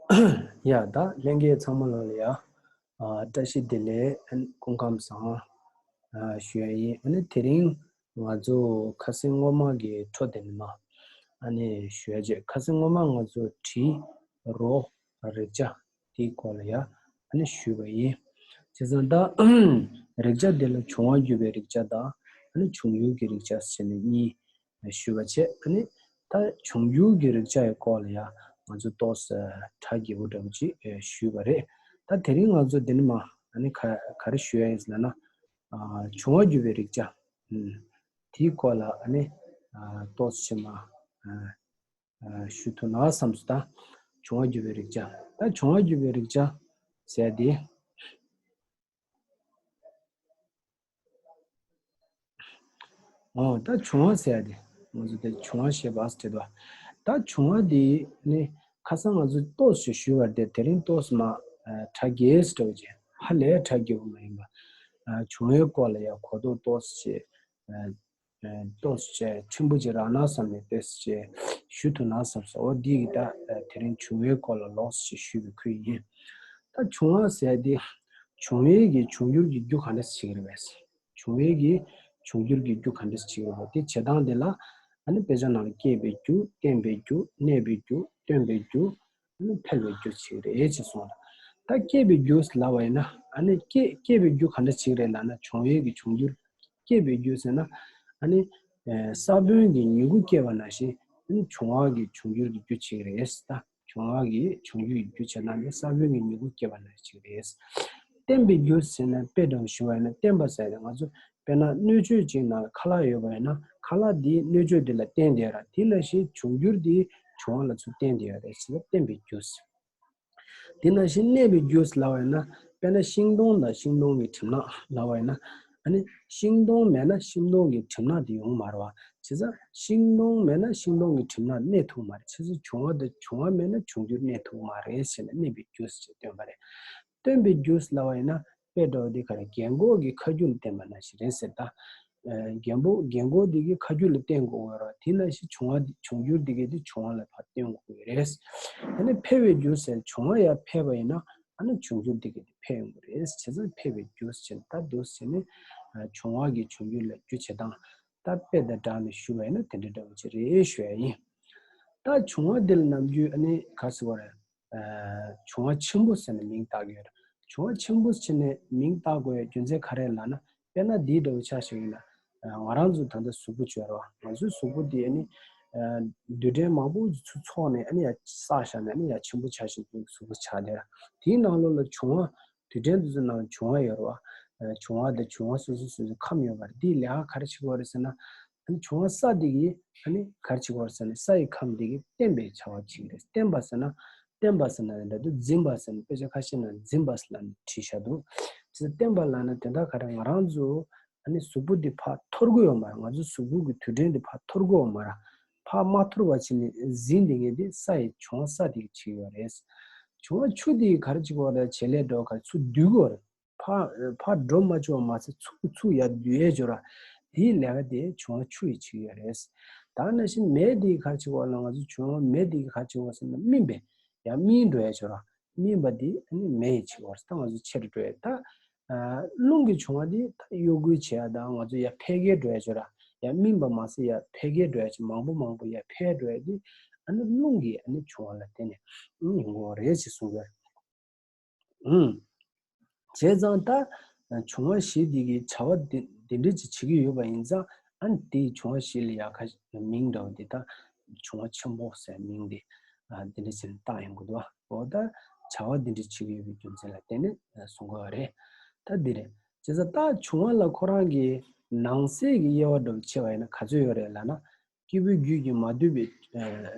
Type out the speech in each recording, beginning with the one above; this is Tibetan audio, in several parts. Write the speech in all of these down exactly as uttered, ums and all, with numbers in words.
ཡ་ད་ལྷན་རྒྱས་ཚང་མ་ལོ་ལ་ཡ། ཨ་བཀྲ་ཤིས་བདེ་ལེགས། ཨ་ནི་སྐུ་ཁམས་བཟང་། ཨ་ཞུ་ཡ་ཡིན། ཨ་ནི་དེ་རིང་ང་ཚོ་ཁ་སང་སྔོན་མ་གི་འཕྲོ་དེ་ནི་མ། ཨ་ནི་ཞུ་ཡ་བྱས། ཁ་སང་སྔོན་མ་ང་ཚོ་དྲི་རོ་རེག་བྱ་དེའི་སྐོར་ལ་ཡ་ཨ་ནི་ཞུས་པ་ཡིན། བྱས་ཙང་ད་རེག་བྱ་དེ་ལ་བྱུང་བ་བརྒྱུད་པའི་རེག་བྱ་དང་། ཨ་ནི་བྱུང་ཡུལ་གྱི་རེག་བྱ་ཟེར་ནས་གཉིས་ཞུས་པ་བྱས། ཨ་ནི་ད་བྱུང་ཡུལ་གྱི་རེག་བྱ་ཡི་སྐོར་ལ་ཡ་ང་ཚོ་ཏོག་ཙམ་གྲ་རྒྱས་པོ་འདྲ་པོ་ཅིག་ཞུས་པ་རེད། ད་དེ་རིང་ང་ཚོ་འདི་ནི་མ་ཨ་ནི་ག་ག་རེ་ཞུ་ཡ་ཡིན་ཟེར་ན། ཨ་བྱུང་བ་བརྒྱུད་པའི་རེག་བྱ། ཨུམ། དེའི་སྐོར་ལ་ཨ་ནི་ཨ་ཏོག་ཙམ་མ་ཨ་ཨ་ཞུ་ཐུབ་ན་བསམ་སོང་། ད་བྱུང་བ་བརྒྱུད་པའི་རེག་བྱ། ད་བྱུང་བ་བརྒྱུད་པའི་རེག་བྱ་ཟེར་དེ། འོ་ད་བྱུང་བ་ཟེར་ཡ་དེ། ང་ཚོ་དེ་བྱུང་བ་ཞེས་པ་ཟེར་དུས། ད་བྱུང་བ་དེ་ནི་ཁ་སང་ང་ཚོ་ཏོག་ཙམ་ཞུས་པ་རེད་དེ། དེ་རིང་ཏོག་ཙམ་མ་ཨ་གྲ་རྒྱས་སུ་འགྲོ་བྱས། ཧ་ལས་གྲ་རྒྱས་པོ་མ་ཡིན་པ། ཨ་བྱུང་བའི་སྐོར་ལ་ཡ་གོ་རྟོགས་ཏོག་ཙམ་བྱས། ཨ་ཨ་ཏོག་ཙམ་བྱས་ཕྲན་བུ་ཅིག་རག་ན་བསམ་ནས་ཏོག་ཙམ་བྱས་ཞུ་ཐུབ་ན་བསམ་སོང་། འོ་འདི་གི་ད་ཨ་དེ་རིང་བྱུང་བའི་སྐོར་ལ་ལོགས་ཤིག་ཞུས་པའི་ཁུལ་ཡིན། ད་བྱུང་བ་ཟེར་དེ། བྱུང་བའི་གི་བྱུང་ཡུལ་གྱི་རྒྱུ་ག་འདྲ་ཞིག་རེད་པས། བྱུང་བའི་གི་བྱུང་ཡུལ་གྱི་རྒྱུ་ག་འདྲ་ཞིག་རེད་པས། དེ་བྱེད་སྟངས་དེ་ལ་ཨ་ནི་དཔེ་ཆ་ནང་ལ་སྐྱེས་པའི་རྒྱུ། བརྟེན་པའི་རྒྱུ། གནས་པའི་རྒྱུ། སྟོན་པའི་རྒྱུ། ཨ་ནི་འཕེལ་བའི་རྒྱུ་ཞིག་རེད་ཅེས་གསུངས་ལ། ད་སྐྱེས་པའི་རྒྱུ་ལབ་པ་ཡིན་ན། ཨ་ནི་སྐྱེ་སྐྱེས་པའི་རྒྱུ་ག་འདྲ་ཞིག་རེད་ལབ་ན། བྱུང་བའི་གི་བྱུང་ཡུལ། སྐྱེས་པའི་རྒྱུ་ཟེར་ན། ཨ་ནི་ཨ་ས་བོན་གྱི་མྱུ་གུ་སྐྱེས་པ་ནང་བཞིན། ཨ་ནི་བྱུང་བ་གི་བྱུང་ཡུལ་གྱི་རྒྱུ་ཞིག་རེད། ད་བྱུང་བ་གི་བྱུང་ཡུལ་གྱི་རྒྱུ་བྱེད་སྟངས་ནི་ས་བོན་གྱི་མྱུ་གུ་སྐྱེས་པ་ནང་བཞིན་རེད། བརྟེན་པའི་རྒྱུ་ཟེར་ན་དཔེ་འདྲ་ཞུ་བ་ཡིན་ན། བརྟེན་པ་ཟེར་ཏེ་ང་ཚོ་དཔེར་ན་སྣོད་བཅུད་ཅིག་ནང་ཁ་ལག་ཡོད་པ་ཡིན་ན། ཁ་ལག་འདིས་སྣོད་བཅུད་འདི་ལ་བརྟེན་བསྡད་ཡོད་ར། དེ་ནང་བཞིན་བྱུང་འགྱུར་འདིས་བྱུང་བ་ལ་ཚུར་བརྟེན་བསྡད་ཡོད་རེད་ཟེར་ན་བརྟེན་པའི་རྒྱུ་ཟེར། དེ་ནང་བཞིན་གནས་པའི་རྒྱུ་ཟེར་ལབ་པ་ཡིན་ན། དཔེར་ན་ཤིང་སྡོང་དང་ཤིང་སྡོང་གི་གྲིབ་ནག་ལབ་པ་ཡིན་ན། ཨ་ནི་ཤིང་སྡོང་མེད་ན་ཤིང་སྡོང་གི་གྲིབ་ནག་དེ་ཡོང་མ་རེད་པ། བྱས་ཙང་ཤིང་སྡོང་མེད་ན་ཤིང་སྡོང་གི་གྲིབ་ནག་གནས་ཐུབ་མ་རེད། བྱས་ཙང་བྱུང་བ་དང་བྱུང་བ་མེད་ན་བྱུང་འགྱུར་གནས་ཐུབ་མ་རེད་ཟེར་ནས་གནས་པའི་རྒྱུ་ཟེར་བྱས་སྟོན་པ་རེད། སྟོན་པའི་རྒྱུ་ལབ་པ་ཡིན་ན། དཔེ་འདྲ་བོ་འདི་ག་རེ། རྒན་གོག་གི་ཁ་རྒྱུན་ལ་བརྟེན་པ་ནང་བཞིན་རེད་ཟེར་ད། ཨ་རྒན་པོ་རྒན་གོག་འདི་གི་ཁ་རྒྱུན་ལ་བརྟེན་དགོས་ཀྱི་ཡོད་རེད། དེ་ནང་བཞིན་བྱུང་བ་འདི་བྱུང་འགྱུར་འདི་གའི་འདི་བྱུང་བ་ལ་ཕར་བརྟེན་དགོས་ཀྱི་རེད། ཨ་ནི་འཕེལ་བའི་རྒྱུ་ཟེར། བྱུང་བ་ཡར་འཕེལ་བ་ཡིན་ན། ཨ་ནི་བྱུང་འགྱུར་འདི་གའི་འདི་འཕེལ་ཡོང་གི་རེད། བྱས་ཙང་འཕེལ་བའི་རྒྱུ་ཟེར་ད་འདུག་ཟེར་ནས། ཨ་བྱུང་བ་གི་བྱུང་འགྱུར་ལ་རྒྱུ་བྱེད་སྟངས། ད་དཔེ་དང་སྦྲགས་ནས་ཞུས་པ་ཡིན་ན་དེ་འདྲ་འདྲ་བོ་ཅིག་རེད་ཞུ་ཡ་ཡིན། ད་བྱུང་བ་འདི་ལ་ནམ་རྒྱུན་ཨ་ནི་ག་ཟེར་བ་རེད། ཨ་བྱུང་བ་ཆེན་པོ་ཟེར་ནས་མིང་བཏགས་ཡོད་རེད། བྱུང་བ་ཆེན་པོ་ཟེར་ནས་མིང་བཏགས་དགོས་ཡ་རྒྱུ་མཚན་ག་རེ་ལབ་ན། དཔེར་ན་འདིའི་འདྲ་བོ་ཆ་བཞག་ཡིན་ན། ཨ་ང་རང་ཚོ་ད་ལྟ་གཟུགས་པོ་ཅིག་ཡོད་རེད་པ། ང་ཚོའི་གཟུགས་པོ་འདི་ཨ་ནི་ཨ་རྡུལ་ཕྲན་མང་པོ་ཅིག་ཚུར་ཚོགས་ནས་ཨ་ནི་ཡར་བསགས་བཞག་ནས་ཨ་ནི་ཡར་ཆེན་པོ་ཆགས་བཞག་ནས་གཟུགས་པོ་ཆགས་བསྡད་རེད། དེའི་ནང་ལོགས་ལ་བྱུང་བ། རྡུལ་ཕྲན་དེ་ཚོའི་ནང་བྱུང་བ་ཡོད་རེད་པ། ཨ་བྱུང་བ་དང་བྱུང་བ་སོ་སོ་སོ་སོའི་ཁམས་ཡོད་པ་རེད། འདིའི་ལས་ཀ་ག་རེ་བྱེད་ཀྱི་ཡོད་རེད་ཟེར་ན། ཨ་ནི་བྱུང་བ་ས་དེ་གིས་ཨ་ནི་ག་རེ་བྱེད་ཀྱི་ཡོད་རེད་ཟེར་ན། ས་ཡི་ཁམས་དེ་གིས་བརྟེན་པའི་བྱ་བ་བྱེད་ཀྱི་རེད། བརྟེན་པ་ཟེར་ན། བརྟེན་པ་ཟེར་ན་འདྲ་འདུག་འཛིན་པ་ཟེར་ན། དཔེ་ཆ་ཁ་ཤས་ནང་འཛིན་པ་ཟེར་ལབ་ནས་བྲིས་བཞག་འདུག་བརྟེན་པ་ལབ་ན་དོན་དག་ག་རེ། ང་རང་ཚོ་ཨ་ནི་གཟུགས་པོ་འདི་ཕར་འཐོར་གྱི་ཡོད་མ་རེད། ང་ཚོ་གཟུགས་པོ་གི་རྡུལ་ཕྲན་འདི་ཕར་འཐོར་གྱི་ཡོད་མ་རེད། ཕར་མ་འཐོར་བ་བྱས་ནས་འཛིན་བསྡད་མཁན་དེ་ས་ཡི་བྱུང་བ་ས་དེ་གིས་བྱེད་ཀྱི་ཡོད་རེད། བྱུང་བ་ཆུ་དེ་གིས་ག་རེ་བྱེད་ཀྱི་ཡོད་རེད། བྱེད་ལས་འགྲོ་ག་ཚུར་བསྡུ་གི་ཡོད་རེད། ཕར་ཕར་འགྲོ་མ་བཅུག་པ་མ་ཟད་ཚུར་ཚུར་ཡར་བསྡུ་ཡས་ཅིག་ཡོད་ར། དེའི་ལས་ཀ་དེ་བྱུང་བ་ཆུ་ཡིས་བྱེད་ཀྱི་ཡོད་རེད། ད་ནང་བཞིན་མེ་དེ་གིས་ག་རེ་བྱེད་ཀྱི་ཡོད་ལབ་ན། ང་ཚོ་བྱུང་བ་མེ་དེ་གིས་ག་རེ་བྱེད་ཀྱི་ཡོད་ཟེར་ན་སྨིན་པས། ཡར་སྨིན་འགྲོ་ཡས་ཅིག་ཡོད་ར། སྨིན་པ་དེ་ཨ་ནི་མེ་ཡིས་བྱེད་ཀྱི་ཡོད་རེད། ད་ང་ཚོ་ཆེ་རུ་འགྲོ་ཡས། ད་ཨ་རླུང་གི་བྱུང་བ་དེ་ད་གཡོ་འགུལ་བྱེད་ཡས་དང་ང་ཚོ་ཡར་འཕེལ་རྒྱས་འགྲོ་ཡས་ཅིག་ཡོད་ར། ཡར་སྨིན་པ་མ་ཟད་ཡར་འཕེལ་རྒྱས་འགྲོ་ཡས་ཅིག་མང་པོ་མང་པོ་ཡར་འཕེལ་འགྲོ་ཡས་དེ་ཨ་ནི་རླུང་གི་ཨ་ནི་བྱུང་བ་ལ་བརྟེན་ནས་ཨ་ནི་ཡོང་གི་ཡོད་རེད་ཅེས་གསུངས་ཡོད་རེད། ཨུམ། བྱས་ཙང་ད་བྱུང་བ་བཞི་འདི་གི་བྱ་བ་འདི་འདི་འདྲ་ཅིག་བྱེད་ཀྱི་ཡོད་པ་ཡིན་ཙང་། ཨ་ནི་དེའི་བྱུང་བ་བཞི་ལ་ཡ་ཁ་མིང་འདྲ་བ་འདི་ད་བྱུང་བ་ཆེན་པོ་ཟེར་མིང་འདི་ཨ་འདི་འདྲ་ཅིག་བཏགས་ཡོང་གི་འདུག་འོ་ད་བྱ་བ་འདི་འདྲ་བྱེད་ཀྱི་ཡོད་པའི་རྒྱུ་མཚན་ལ་བརྟེན་ནས་གསུང་གི་ཡོད་རེད། ད་འདི་རེད། བྱས་ཙང་ད་བྱུང་བ་ལ་ཁོ་རང་གི་ནང་གསེས་ཀྱི་དབྱེ་བ་འདྲ་བོ་ཕྱེ་བ་ཡིན་ན་ག་ཚོད་ཡོད་རེད་ལབ་ན། སྐྱེས་བུའི་རྒྱུད་ཀྱིས་མ་བསྡུས་པའི་ཨ་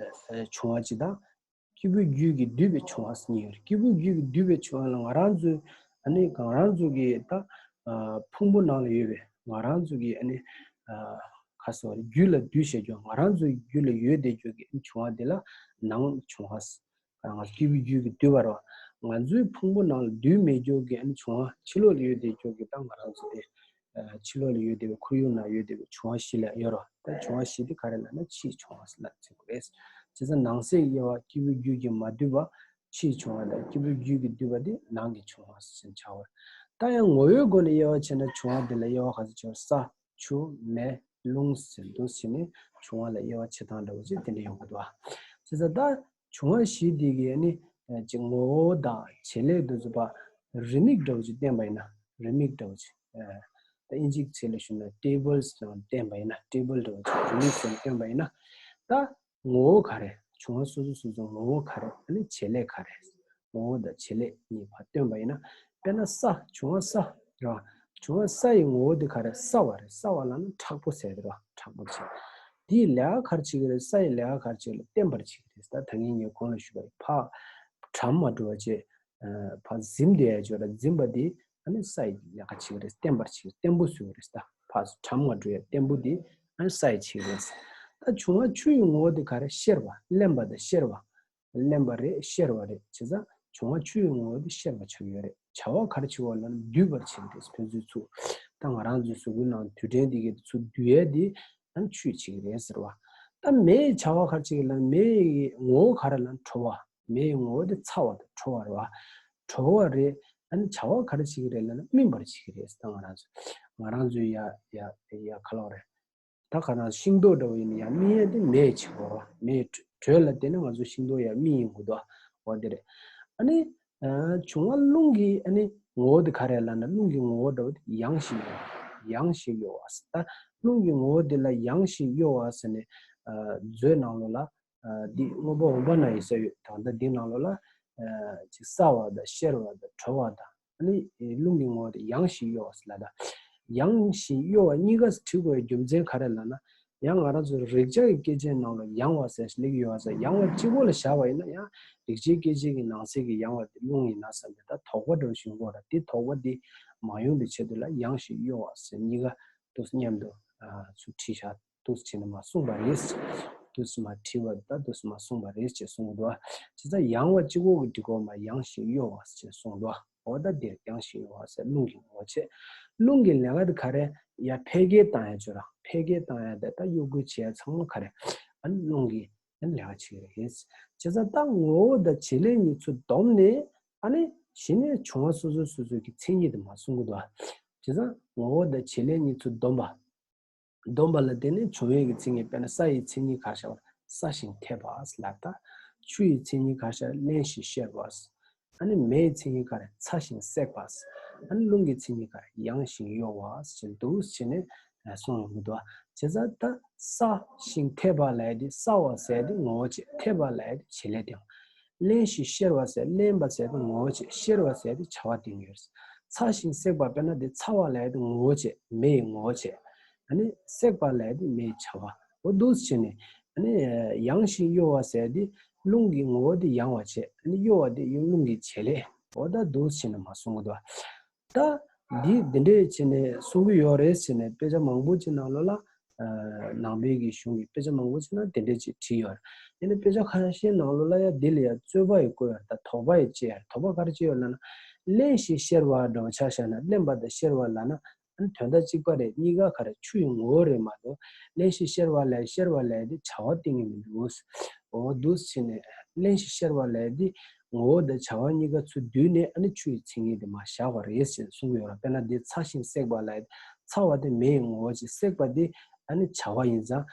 ཨ་བྱུང་བ་ཅིག་དང་། སྐྱེས་བུའི་རྒྱུད་ཀྱིས་བསྡུས་པའི་བྱུང་བ་གཉིས་ཡོད་རེད། སྐྱེས་བུའི་རྒྱུད་ཀྱིས་བསྡུས་པའི་བྱུང་བ་ལ་ང་རང་ཚོའི་ཨ་ནི་ང་རང་ཚོ་གི་ད་ཨ་ཕུང་པོ་ནང་ལ་ཡོད་པའི་ང་རང་ཚོ་གི་ཨ་ནི་ཨ་ཁ་སོ་རྒྱུད་ལ་འདུས་བྱས་རྒྱུ། ང་རང་ཚོའི་རྒྱུད་ལ་ཡོད་བསྡད་རྒྱུ་གི་ཨ་ནི་བྱུང་བ་དེ་ལ་ནང་བྱུང་བ། ང་སྐྱེས་བུའི་རྒྱུད་ཀྱིས་བསྡུས་པ་རེད་པ། ང་ཚོའི་ཕུང་པོ་ནང་ལ་འདུས་མེད་རྒྱུ་གི་ཨ་ནི་བྱུང་བ། ཕྱི་ལོགས་ལ་ཡོད་བསྡད་རྒྱུ་གི་ད་ང་རང་ཚོ་དེ། ཨ་ཕྱི་ལོགས་ལ་ཡོད་བསྡད་པའི་ཁོར་ཡུག་ནང་ཡོད་བསྡད་པའི་བྱུང་བ་བཞི་ལ་ཡོད་རེད་པ། ད་བྱུང་བ་བཞི་དེ་ག་རེ་ལབ་ན་ཕྱིའི་བྱུང་བ་ཟེར་ལབ་ཟེར་གྱི་རེད། བྱས་ཙང་ནང་གསེས་དབྱེ་བ། སྐྱེས་བུའི་རྒྱུད་ཀྱིས་མ་བསྡུས་པ། ཕྱིའི་འབྱུང་བ་དང་སྐྱེས་བུའི་རྒྱུད་ཀྱིས་བསྡུས་པ་དེ་ནང་གི་འབྱུང་བ་ཟེར་བྱ་བ། ད་ཡང་ངོ་བོའི་སྒོ་ནས་དབྱེ་བ་ཕྱེ་ན་འབྱུང་བ་དེ་ལ་དབྱེ་བ་ག་ཚོད་ཕྱེ་བ། ས། ཆུ། མེ། རླུང་ཟེར་འདུག་ཟེར་ནས་འབྱུང་བ་ལ་དབྱེ་བ་ཕྱེ་སྟངས་འདྲ་བོ་ཅིག་དེ་འདྲ་ཡོང་གི་འདུག་ཨ། བྱས་ཙང་ད་འབྱུང་བ་བཞི་དེ་གི་ནི་ཅིག་ངོ་བོ་དང་བྱེད་ལས་དེ་ཚོ་ཕར་རིས་མེད་འདྲ་བོ་ཅིག་བསྟན་པ་ཡིན་ན། རིས་མེད་འདྲ་བོ་ཅིག་ད་དབྱིན་ཇིའི་ཚིག་ལ་ཞུས་ན་ཊེ་བལ་ནང་བསྟན་པ་ཡིན་ན། ཊེ་བལ་འདྲ་བོ་ཅིག་རིས་མེད་ཟེར་བསྟན་པ་ཡིན་ན། ད་ངོ་བོ་ག་རེ། འབྱུང་བ་སོ་སོ་སོ་སོའི་ངོ་བོ་ག་རེ། ཨ་ནི་བྱེད་ལས་ག་རེ། ངོ་བོ་དང་བྱེད་ལས་གཉིས་ཕར་སྟོན་པ་ཡིན་ན། དཔེར་ན་ས། འབྱུང་བ་ས་རེད་བ། འབྱུང་བ་ས་ཡི་ངོ་བོ་དེ་ག་རེ། སྲ་བ་རེད། སྲ་བ་ལབ་ན་མཁྲེགས་པོ་ཟེར་རེད་བ། མཁྲེགས་པོ་བྱེད། དེའི་ལས་ཀ་ག་རེ་བྱེད་ཀྱི་རེད། ས་ཡི་ལས་ཀ་ག་རེ་བྱེད་ཀྱི་རེད། བརྟན་པར་བྱེད་ཀྱི་རེད། ད་ད་གིན་ངས་གོང་ལ་ཞུས་པ་ཡིན། ཕར་གྲམ་མ་འགྲོ་བ་བྱས། ཕར་འཛིན་བསྡད་ཡ་ཅིག་ཡོད་རེད། འཛིན་པ་དེ་ཨ་ནི་ས་ཡི་ལས་ཀ་བྱེད་ཀྱི་རེད། བརྟན་པར་བྱེད། བརྟན་པོ་བཟོ་གི་རེད། ད་ཕར་གྲམ་མ་འགྲོ་ཡ་བརྟན་པོ་དེ་ཨ་ནི་ས་ཡིས་བྱེད་ཀྱི་རེད། ད་འབྱུང་བ་ཆུ་ཡི་ངོ་བོ་དེ་ག་རེ། གཤེར་བ། བརླན་པ་དང་གཤེར་བ། བརླན་པ་རེད། གཤེར་བ་རེད། བྱས་ཙང་འབྱུང་བ་ཆུ་ཡི་ངོ་བོ་དེ་གཤེར་བ་ཆགས་ཡོད་རེད། བྱ་བ་ག་རེ་བྱེད་པ་ལབ་ན་སྡུད་པར་བྱེད་ཀྱི་རེད། ཕན་ཚུན་ཚུགས། ད་ང་རང་ཚོའི་གཟུགས་པོའི་ནང་དུད་ཕྲན་དེ་གའི་ཚུར་སྡུད་ཡས་དེ་ཨ་ནི་ཆུས་བྱེད་ཀྱི་རེད་ཟེར་བ། ད་མེ་ཡི་བྱ་བ་ག་རེ་བྱེད་ཀྱི་ལབ་ན། མེ་ཡི་ངོ་བོ་ག་རེ་ལབ་ན་དྲོ་བ། མེ་ཡི་ངོ་བོ་དེ་ཚ་བ་དང་དྲོ་བ་རེད་བ། དྲོ་བ་རེད། ཨ་ནི་བྱ་བ་ག་རེ་བྱེད་ཀྱི་རེད་ལབ་ན་སྨིན་པར་བྱེད་ཀྱི་རེད། ད་ང་རང་ཚོ་ང་རང་ཚོའི་ཡ་ཡ་ཡ་ག་ལབ་རེད། ད་ག་རང་ཤིང་ཏོག་འདྲ་བོ་ཡིན་ན་ཡང་སྨིན་ཡས་དེ་མེ་ཡིས་བྱེད་དགོས་རེད་བ། མེ་དྲོད་ལ་བརྟེན་ནས་ང་ཚོ་ཤིང་ཏོག་ཡང་སྨིན་ཡོང་གི་འདུག་བ། འོ་དེ་རེད། ཨ་ནི་ཨ་འབྱུང་བ་རླུང་གི་ཨ་ནི་ངོ་བོ་དེ་ག་རེ་ལབ་ན། རླུང་གི་ངོ་བོ་འདྲ་བོ་དེ་ཡང་ཞིང་གཡོ་བ། ཡང་ཞིང་གཡོ་བ་ཟེར། ད་རླུང་གི་ངོ་བོ་དེ་ལ་ཡང་ཞིང་གཡོ་བ་ཟེར་ནས་ཨ་མཛོད་ནང་ལོགས་ལ། ཨ་འདི་མངོན་པ་འོད་དཔག་ན་ཡི་ས་ཡོད། ད་ལྟ་འདི་ནང་ལོགས་ལ་ཨ་ཅིག་སྲ་བ་དང་གཤེར་བ་དང་དྲོ་བ་དང་། ཨ་ནི་རླུང་གི་ངོ་བོ་དེ་ཡང་ཞིང་གཡོ་བ་ཟེར་ལབ་ད། ཡང་ཞིང་གཡོ་བ་གཉིས་ཀ་བྲིས་དགོས་རྒྱུ་མཚན་ག་རེ་ལབ་ན། ཡང་ང་རང་ཚོ་རེག་བྱ་གི་སྐད་ཆའི་ནང་ལ་ཡང་བ་ཟེར་སླེབས་ཀྱི་ཡོད་པ་ཟེར། ཡང་བ་གཅིག་པོ་ལ་བཞག་པ་ཡིན་ན་ཡང་རེག་བྱའི་སྐད་ཆའི་གི་ནང་གསེས་ཀྱི་ཡང་བ་དེ་རླུང་ཡིན་ན་བསམ་པའི་ད་དོགས་པ་འདྲ་བོ་ཞིག་འགོ་ར། དེ་དོགས་པ་དེ་མ་ཡོང་བའི་ཆེད་དུ་ལ་ཡང་ཞིང་གཡོ་བ་ཟེར་གཉིས་ཀ་འདུག་སེ་མཉམ་དུ་ཨ་ཚུར་བྲིས་བཞག་འདུག་སེ་བྱས་ནས་མར་གསུངས་པ་རེད། འདུག་སེ་མར་བྲིས་པ་ད་འདུག་སེ་མར་གསུངས་པ་རེད་ཅེས་གསུངས་འདུག་བ། བྱས་ཙང་ཡང་བ་གཅིག་པོ་གི་འབྲི་དགོས་མ། ཡང་ཞིང་གཡོ་བ་ཅེས་གསུངས་འདུག་བ། འོ་ད་འདིར་ཡང་ཞིང་གཡོ་བ་ཟེར་རླུང་གི་ངོ་བོ་བྱས། རླུང་གི་ལས་ཀ་དེ་ག་རེ། ཡར་འཕེལ་རྒྱས་བཏང་ཡ་ཅིག་ཡོད་ར། འཕེལ་རྒྱས་བཏང་ཡ་དེ་ད་གཡོ་འགུལ་བྱེད་ཡ་ཚང་མ་ག་རེ། ཨ་ནི་རླུང་གི་ཨ་ནི་ལས་ཀ་བྱེད་ཀྱི་རེད། བྱས་ཙང་ད་ངོ་བོ་དང་བྱེད་ལས་གཉིས་ཚུར་བསྡོམས་ནས་ཨ་ནི་གཞི་ནས་འབྱུང་བ་སོ་སོ་སོ་སོའི་གི་མཚན་ཉིད་དེ་མར་གསུང་གི་འདུག་བ། བྱས་ཙང་ངོ་བོ་དང་བྱེད་ལས་གཉིས་ཚུར་བསྡོམས་པ། བསྡོམས་པ་ལ་བརྟེན་ནས་འབྱུང་བའི་གི་མཚན་ཉིད། དཔེར་ན་ས་ཡི་མཚན་ཉིད་ག་རེ་བཞག་པ། སྲ་ཞིང་འཐས་པ་ལབ་ད། ཆུ་ཡི་མཚན་ཉིད་ག་རེ་བཞག་བརླན་ཞིང་གཤེར་བ། ཨ་ནི་མེ་ཡི་མཚན་ཉིད་ག་རེ། ཚ་ཞིང་བསྲེགས་པ། ཨ་ནི་རླུང་གི་མཚན་ཉིད་ག་རེ། ཡང་ཞིང་གཡོ་བ་ཟེར་འདུག་སེ་བྱས་ནས་གསུངས་ཡོང་གི་འདུག་བ། བྱས་ཙང་ད་སྲ་ཞིང་འཐས་པ་ལབ་ཡ་དེ། སྲ་བ་ཟེར་ཡ་དེ་ངོ་བོ་བྱས། འཐས་པ་ལབ་ཡ་དེ་བྱེད་ལས་དེ། བརླན་ཞིང་གཤེར་བ་ཟེར། བརླན་པ་ཟེར་དེ་ངོ་བོ་བྱས། གཤེར་བ་ཟེར་དེ་བྱ་བ་སྟོན་གྱི་ཡོད། ཚ་ཞིང་བསྲེགས་པ། དཔེར་ན་དེ་ཚ་བ་ལབ་ཡ་དེ་ངོ་བོ་བྱས། མེ་ཡི་ངོ་བོ་བྱས། ཨ་ནི་བསྲེགས་པ་ལབ་ཡ་དེ་མེ་ཡི་བྱ་བ། འོ་འདུག་སེ་བྱས་ནས་ཨ་ནི་ཡང་ཞིང་གཡོ་བ་ཟེར་དེ་རླུང་གི་ངོ་བོ་དེ་ཡང་བ་བྱས། ཨ་ནི་གཡོ་བ་དེ་ཡང་རླུང་གི་བྱེད་ལས། འོ་ད་འདུག་སེ་བྱས་ནས་མར་གསུང་གི་འདུག་བ། ད་འདི་འདི་འདྲས་བྱས་ནས་གསུང་གི་ཡོད་རེད་ཟེར་ནས་དཔེ་ཆ་མང་པོ་ཅིག་ནང་ལོགས་ལ། ཨ་ནང་པའི་གི་གཞུང་གི་དཔེ་ཆ་མང་པོ་ཅིག་ནང་དེ་འདྲས་ཅིག་བྲིས་ཡོད་རེད། ཡིན་ནའི་དཔེ་ཆ་ཁ་ཤས་ནང་ལོགས་ལ་ཡང་འདི་ལ་ཡང་རྩོད་པ་ཡི་བཀོད་ཡོད་རེད། ད་དོགས་པ་ཡི་བཅད་ཡོད་རེད། དོགས་པ་ག་རེ་བཅད་ཡོད་ལབ་ན། བརླན་ཞིང་གཤེར་བ་འདྲ་བོ་ཆ་བཞག་ན། བརླན་པ་དང་གཤེར་བ་ལབ་ན་ཨ་ནི་དོན་དག་གཅིག་པ་རེད། གཉིས་ཀ་ག་རེ། ཆུ་ཡི་ངོ་བོ་རེད་མ་གཏོགས། བརླན་ཞིང་གཤེར་བ་ལབ་གཤེར་བ་ལབ་དེ་བྱ་བ་སྟོན་གྱི་མི་འདུག་འོ་འདུག་སེ་བྱས་ནས་བརླན་ཞིང་གཤེར་བ་ལབ་དེ་ངོ་བོ་དང་བྱ་བ་གཉིས་ཀ་ཚུར་བསྡུས་ནས་ཨ་ནི་ཆུ་ཡི་མཚན་ཉིད་དེ་མར་བཞག་པ་རེད་ཟེར་གསུང་གི་ཡོད་རེད། དཔེར་ན་འདི་ཚ་ཞིང་བསྲེགས་པ་ལབ། ཚ་བ་དེ་མེ་ཡི་ངོ་བོ་བྱས། བསྲེགས་པ་དེ་ཨ་ནི་བྱ་བ་ཡིན་ཙང་།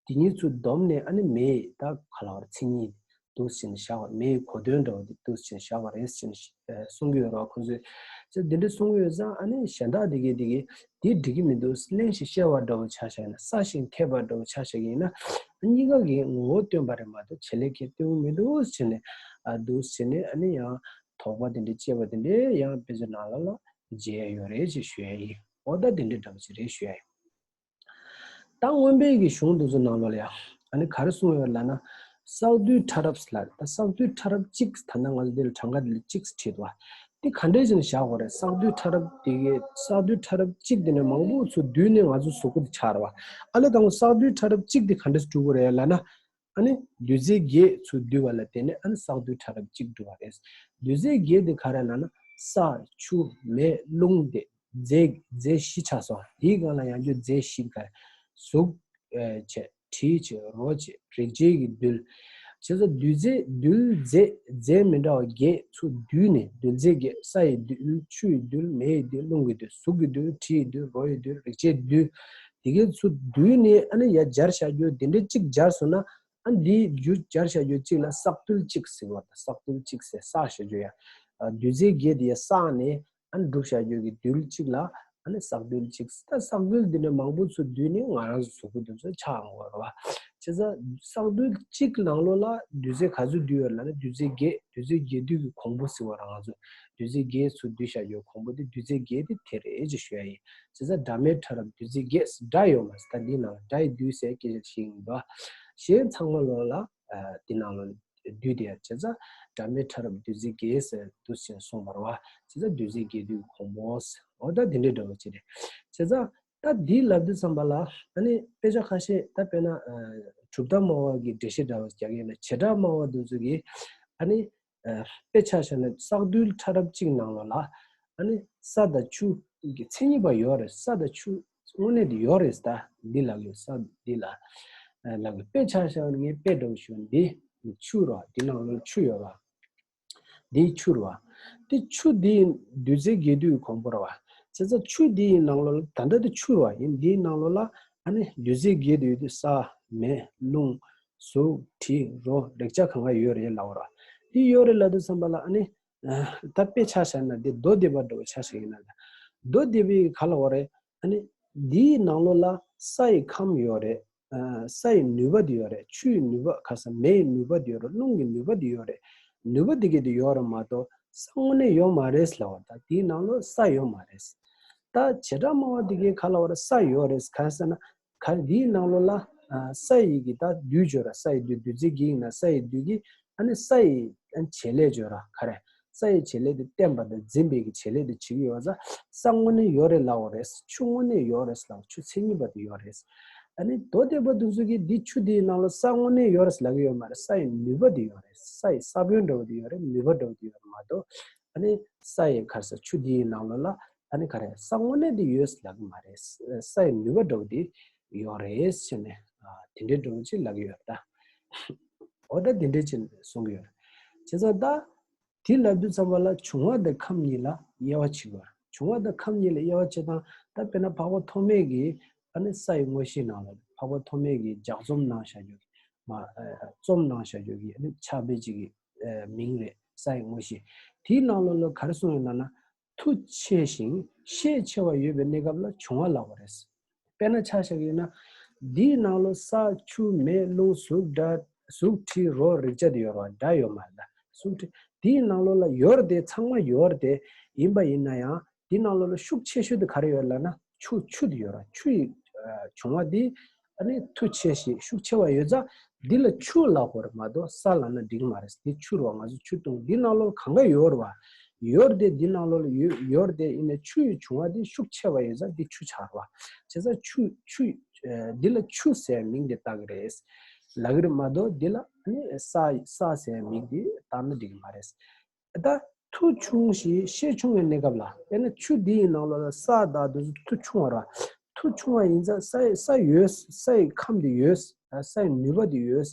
དེ་གཉིས་ཚུར་བསྡོམས་ནས་ཨ་ནི་མེ་ཡི་ད་ག་ལབ་རེད། མཚན་ཉིད་འདུག་སེ་བྱས་ནས་བཞག་པ། མེ་ཡི་གོ་དོན་འདྲ་བོ་དེ་འདུག་སེ་བྱས་ནས་བཞག་པ་རེད་ཟེར་ནས་ཨ་གསུང་གི་ཡོད་རེད་བ། ཁོང་ཚོས་ཚེ་འདི་འདྲ་གསུང་གི་ཡོད་ཙང་། ཨ་ནི་གཞན་དག་དེ་གས་དེ་གས་དེ་འགྲིག་གི་མི་འདུག་བརླན་ཞིང་གཤེར་བ་འདྲ་བོ་ཆ་བཞག་ཡིན་ན། སྲ་ཞིང་འཐས་པ་འདྲ་བོ་ཆ་བཞག་གི་ཡིན་ན། གཉིས་ཀ་གི་ངོ་བོ་སྟོན་པ་རེད་མ་གཏོགས་བྱེད་ལས་ཀྱི་སྟོན་གྱི་མི་འདུག་ཟེར་ནས། ཨ་འདུག་ཟེར་ནས་ཨ་ནི་ཡང་དོགས་པ་དེ་འདྲ་བཅད་པ་དེ་འདྲ་ཡང་དཔེ་ཆ་ནང་ལ་ལ་མཇལ་ཡ་ཡོད་རེད་ཅེས་ཞུ་ཡ་ཡིན། འོ་ད་དེ་འདྲ་འདྲ་བོ་ཅིག་རེད་ཞུ་ཡ་ཡིན། ད་སྔོན་པའི་གི་གཞུང་དེ་ཚོ་ནང་ལོགས་ལ་ཡང་ཨ་ནི་ག་རེ་གསུངས་ཡོད་ལབ་ན། བསགས་དུས་ཕྲ་རབ་ལབ། ད་བསགས་དུས་ཕྲ་རབ་གཅིག་ད་ལྟ་ང་ཚོ་འདི་ལ་གྲངས་ཀ་འདི་ལ་གཅིག་བྲིས་འདུག་བ། འདི་ག་འདྲས་བྱས་ནས་བཞག་དགོས་རེད། བསགས་དུས་ཕྲ་རབ་དེ་གའི་བསགས་དུས་ཕྲ་རབ་གཅིག་དེ་ནས་མང་པོ་ཚུར་བསྡུས་ནས་ང་ཚོ་གཟུགས་པོ་དེ་ཆགས་རེད་བ། ཨ་ལས་དང་པོ་བསགས་དུས་ཕྲ་རབ་གཅིག་དེ་ག་འདྲས་འགྲུབ་དགོས་རེད་ལབ་ན། ཨ་ནི་རྡུལ་རྫས་བརྒྱད་ཚུར་བསྡུས་པ་ལ་བརྟེན་ནས་ཨ་ནི་བསགས་དུས་ཕྲ་རབ་གཅིག་འགྲུབ་པ་རེད། རྡུལ་རྫས་བརྒྱད་དེ་ག་རེ་ལབ་ན། ས། ཆུ། མེ། རླུང་དེ། རྫས་རྫས་བཞི་ཆགས་སོང་། དེའི་སྒང་ལ་ཡང་བསྐྱར་རྫས་བཞི་དེ་ག་རེ། གཟུགས་བྱས། དྲི་བྱས། རོ་བྱས། རེག་བྱའི་གི་རྡུལ། བྱས་ཙང་རྡུལ་རྫས་རྡུལ་རྫས་རྫས་མི་འདྲ་བ་བརྒྱད་ཚུར་བསྡུས་ནས། རྡུལ་རྫས་བརྒྱད། ས་ཡི་རྡུལ། ཆུ་ཡི་རྡུལ། མེ་ཡི་རྡུལ། རླུང་གི་རྡུལ། གཟུགས་ཀྱི་རྡུལ། དྲི་ཡི་རྡུལ། རོ་ཡི་རྡུལ། རེག་བྱའི་རྡུལ། དེ་གའི་ཚུར་བསྡུས་ནས་ཨ་ནི་ཡར་སྦྱར་བྱ་རྒྱུ་དེ་འདྲའི་གཅིག་སྦྱར་སོང་ན། ཨ་ནི་འདིའི་རྒྱུ་སྦྱར་བྱ་རྒྱུ་གཅིག་ལ་བསགས་རྡུལ་གཅིག་ཟེར་བ་དང་། བསགས་རྡུལ་གཅིག་ཟེར་བསགས་བྱ་རྒྱུ་ཡ། རྡུལ་རྫས་བརྒྱད་དེ་ཡ་བསགས་ནས། ཨ་ནི་སྒྲུབ་བྱ་རྒྱུ་གི་རྡུལ་གཅིག་ལ་ཨ་ནི་བསགས་རྡུལ་གཅིག། ད་བསགས་རྡུལ་འདི་འདྲ་མང་པོ་ཚུར་བསྡུས་ནས་ང་རང་ཚོ་གཟུགས་པོ་འདི་ཚོ་ཆགས་འོང་བ་རེད་བ། བྱས་ཙང་བསགས་རྡུལ་གཅིག་ནང་ལོགས་ལ་རྡུལ་རྫས་ག་ཚོད་འདུས་ཡོད་ལབ་ན། རྡུལ་རྫས་བརྒྱད། རྡུལ་རྫས་བརྒྱད་འདུས་ཀྱི་གོང་བུ་ཟེར་བ་རང་ཚོ། རྡུལ་རྫས་བརྒྱད་ཚུར་བསྡུས་བྱ་རྒྱུ་གོང་བུ་དེ། རྡུལ་རྫས་བརྒྱད་དེ་དེ་རེད་ཅེས་ཞུ་ཡ་ཡིན། བྱས་ཙང་སྒྲ་མེད་ཕྲ་རབ་རྡུལ་རྫས་བརྒྱད། སྒྲ་ཡོད་མ་རེད། ད་འདི་ནང་ལ་སྒྲ་ཡི་རྡུལ་ཟེར་སྐད་ཆ་ཞིག་ཡིན་པ། གཞན་ཚང་མ་ལོགས་ལ་ཨ་འདི་ནང་ལོགས་རྡུལ་དེ་ཡང་བྱས་ཙང་སྒྲ་མེད་ཕྲ་རབ་རྡུལ་རྫས་བརྒྱད་ཟེར་འདུག་ཟེར་གསུངས་པ་རེད་བ། བྱས་ཙང་རྡུལ་རྫས་བརྒྱད་འདུས་ཀྱི་གོང་བུ་ཟེར། འོ་ད་དེ་འདྲའི་འདྲ་བོ་ཅིག་རེད། བྱས་ཙང་ད་འདི་ལབ་དུས་ཙམ་པ་ལ་ཨ་ནི་དཔེ་ཆ་ཁ་ཤས། ད་དཔེར་ན་ཨ་གྲུབ་མཐའ་སྨྲ་བ་གི་འགྲེལ་བཤད་འདྲ་བོ་རྒྱག་གི་ཡིན་ན། བྱེ་བྲག་སྨྲ་བ་དེ་ཚོ་གིས་ཨ་ནི་ཨ་དཔེ་ཆ་བཞག་ན་བསགས་རྡུལ་ཕྲ་རབ་གཅིག་ནང་ལོགས་ལ་ཨ་ནི་ས་དང་ཆུ་གི་མཚན་ཉིད་པ་ཡོད་རེད། ས་དང་ཆུ་དངོས་གནས་དེ་ཡོད་རེད། ད་འདི་ལ་ཡོད། ས་འདི་ལ་ཨ་ལ་དཔེ་ཆ་བཞག་ན། ངས་དཔེ་འདྲ་བོ་ཞུ་ན། འདི་ཆུ་རེད་བ། འདི་ནང་ལོགས་ཆུ་ཡོད་རེད་བ། འདི་ཆུ་རེད་བ། དེ་ཆུ་འདི་རྡུལ་རྫས་བརྒྱད་འདུས་ཀྱི་གོང་བུ་རེད་བ། བྱས་ཙང་ཆུ་འདིའི་ནང་ལོགས་ལ། ད་ལྟ་དེ་ཆུ་རེད་བ། ཡིན། འདིའི་ནང་ལོགས་ལ་ཨ་ནི་རྡུལ་རྫས་བརྒྱད་འདུས་ཏེ། ས། མེ། རླུང་། གཟུགས། དྲི། རོ། རེག་བྱ་གང་ག་ཡོད་རེད་ལབ་པ་རེད་བ། འདི་ཡོད་རེད་ལབ་དུས་ཙམ་པ་ལ་ཨ་ནི་ཨ་ད་དཔེ་ཆ་བཞག་ན་འདི་རྡོ་རྡེག་པ་འདྲ་བོ་ཆ་བཞག་ཡིན་ན། ད་རྡོ་རྡེག་པའི་ག་ལབ་པ་རེད། ཨ་ནི་འདིའི་ནང་ལོགས་ལ་ས་ཡི་ཁམས་ཡོད་རེད། ཨ་ས་ཡི་ནུས་པ་དེ་ཡོད་རེད། ཆུ་ཡི་ནུས་པ། ཁ་ས་མེ་ཡི་ནུས་པ་དེ་ཡོད་རེད། རླུང་གི་ནུས་པ་དེ་ཡོད་རེད། ནུས་པ་དེ་གས་དེ་ཡོད་རེད་མ་གཏོགས་ས་དངོས་གནས་ཡོད་མ་རེད་ལབ་པ། ད་དེའི་ནང་ལོགས་ས་ཡོད་མ་རེད། ད་བྱེ་བྲག་སྨྲ་བ་དེ་གས་ག་ལབ་པ་རེད། ས་ཡོད་རེད། ག་ཟེར་ན། ག་འདིའི་ནང་ལོགས་ལ་ཨ་ས་ཡི་གི་ད་རྡུལ་ཡོད་རེད། ས་ཡི་རྡུལ། རྡུལ་རྫས་བརྒྱད་ཡིན་ན་ས་ཡི་རྡུལ་གྱིས་ཨ་ནི་ས་ཡི་ཨ་བྱེད་ལས་ཡོད་རེད། ག་རེ། ས་ཡི་བྱེད་ལས་དེ་བརྟེན་པ་དང་འཛིན་པའི་གི་བྱེད་ལས་དེ་བྱེད་ཀྱི་ཡོད་ཙང་། ས་དངོས་གནས་ཡོད་རེད་ལབ་པ་རེད། ཆུ་དངོས་གནས་ཡོད་རེད་ལབ་པ། ཆུ་མཚན་ཉིད་པ་དེ་ཡོད་རེད། ཨ་ནི་རྡོ་རྡེག་པ་དེ་ཚོ་གིས་འདི་ཆུ་དེའི་ནང་ལ་ས་དངོས་གནས་ཡོད་རེད་ལབ་ཀྱི་ཡོད་མ་རེད། ས་ཡི་ནུས་པ་དེ་ཡོད་རེད། ས་ཡི་ས་བོན་འདྲ་བོ་དེ་ཡོད་རེད། ནུས་པ་འདྲ་བོ་དེ་ཡོད་རེད་མ་གཏོགས། ཨ་ནི་ས་ཡི་ག་ས་ཆུ་དེའི་ནང་ལོགས་ལ་ཨ་ནི་ག་རེ། ས་དངོས་གནས་དེ་ཡོད་ལབ་ཀྱི་མ་རེད། ས་ཡི་ནུས་པ་འདྲ་བོ་དེ་ཡོད་རེད་ཟེར་ནས་ཨ་དེ་འདྲའི་འདྲ་བོ་ཅིག་ལབ་ཀྱི་ཡོད་རེད་ད། འོ་ད་དེ་འདྲའི་ཅིག་གསུང་གི་ཡོད་རེད། བྱས་ཙང་ད་དེ་ལབ་དུས་ཙམ་པ་ལ་བྱུང་བ་དང་ཁམས་གཉིས་ལ་དབྱེ་བ་ཕྱེ་དགོས། བྱུང་བ་དང་ཁམས་གཉིས་ལ་དབྱེ་བ་ཕྱེ་སྟངས། ད་དཔེར་ན་འཕགས་པ་ཐོགས་མེད་ཀྱིས་ཨ་ནི་ས་ཡི་དངོས་གཞིའི་ནང་ལ། འཕགས་པ་ཐོགས་མེད་ཀྱིས་ལྗགས་རྩོམ་གནང་བཞག་རྒྱུ་གི་མ་ཨ་རྩོམ་གནང་བཞག་རྒྱུ་གི་ཨ་ནི་ཕྱག་དཔེ་ཅིག་གི་ཨ་མིང་རེད། ས་ཡི་དངོས་གཞི། དེའི་ནང་ལོགས་ལ་ག་རེ་གསུངས་ཡོད་ལབ་ན། མཐུ་ཆེ་ཞིང་ཤས་ཆེ་བ་ཡོད་པའི་གནས་སྐབས་ལ་བྱུང་བ་ལབ་པ་རེད། དཔེར་ན་ཆ་བཞག་ཡིན་ན། འདིའི་ནང་ལོགས་ས་ཆུ་མེ་རླུང་གཟུགས་སྒྲ་གཟུགས་དྲི་རོ་རེག་བྱ་དེ་ཡོད་རེད་བ། སྒྲ་ཡོད་མ་རེད་ད། གཟུགས་དྲི། དེའི་ནང་ལོགས་ལ་ཡོད་རེད་དེ། ཚང་མ་ཡོད་རེད་དེ། ཡིན་པ་ཡིན་ན་ཡང་དེའི་ནང་ལོགས་ལ་ཤུགས་ཆེ་ཤོས་དེ་ག་རེ་ཡོད་ལབ་ན། ཆུ། ཆུ་དེ་ཡོད་རེད། ཆུ་ཡི་ཨ་བྱུང་བ་དེ་ཨ་ནི་མཐུ་ཆེ་ཞིང་ཤུགས་ཆེ་བ་ཡོད་ཙང་། འདི་ལ་ཆུ་ལབ་དགོས་རེད་མ་གཏོགས་ས་ལབ་ན་འགྲིག་མ་རེད། འདི་ཆུ་རེད་བ། ང་ཚོ་ཆུ་བཏུང་། འདི་ནང་ལོགས་གང་ག་ཡོད་རེད་བ། ཡོད་རེད་དེ། འདི་ནང་ལོགས་ལ་ཡོད་ཡོད་རེད་དེ། ཡིན་ནའི་ཆུ་ཡི་བྱུང་བ་འདི་ཤུགས་ཆེ་བ་ཡོད་ཙང་འདི་ཆུ་ཆགས་རེད་བ། བྱས་ཙང་ཆུ། ཆུ། ཨ་འདི་ལ་ཆུ་ཟེར་མིང་དེ་བཏགས་ཀྱི་རེད་ལབ་ཀྱི་རེད་མ་གཏོགས། འདི་ལ་ཨ་ནི་ས། ས་ཟེར་མིང་དེ་བཏགས་ན་འགྲིག་གི་མ་རེད། ད་མཐུ་ཆུང་ཞིང་ཤས་ཆུང་བའི་གནས་སྐབས་ལ། དཔེར་ན་ཆུ་འདི་ཡི་ནང་ལོགས་ལ་ས་དང་དེ་ཚོ་མཐུ་ཆུང་བ་རེད། མཐུ་ཆུང་བ་ཡིན་ཙང་ས་ཡི། ས་ཡོད། ས་ཡི་ཁམས་དེ་ཡོད། ས་ཡི་ནུས་པ་དེ་ཡོད།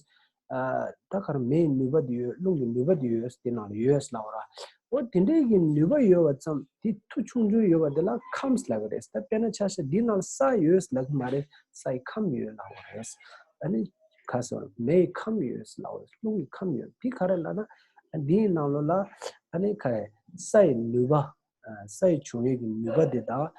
ཨ་ད་ག་རེ། མེ་ཡི་ནུས་པ་དེ་ཡོད། རླུང་གི་ནུས་པ་དེ་ཡོད། དེ་ནང་ལ་ཡོད་ལབ་པ་རེད། འོ་དེ་འདྲའི་གི་ནུས་པ་ཡོད་པ་ཙམ། དེ་མཐུ་ཆུང་ཆུང་ཡོད་པ་དེ་ལ་ཁམས་ལབ་ཀྱི་རེད། ད་དཔེར་ན་ཆ་བཞག་འདི་ནང་ལ་ས་ཡོད་ལབ་ཀྱི་མ་རེད། ས་ཡི་ཁམས་ཡོད་ལབ་པ་རེད། ཨ་ནི་ཁ་སོ་མེ་ཡི་ཁམས་ཡོད་ལབ་པ་རེད། རླུང་གི་ཁམས་ཡོད། དེ་ག་རེ་ལབ་ན། འདིའི་ནང་ལོགས་ལ་ཨ་ནི་ག་རེ། ས་ཡི་ནུས་པ། ཨ་ས་ཡི་བྱུང་བའི་གི་ནུས་པ་དེ་དང་།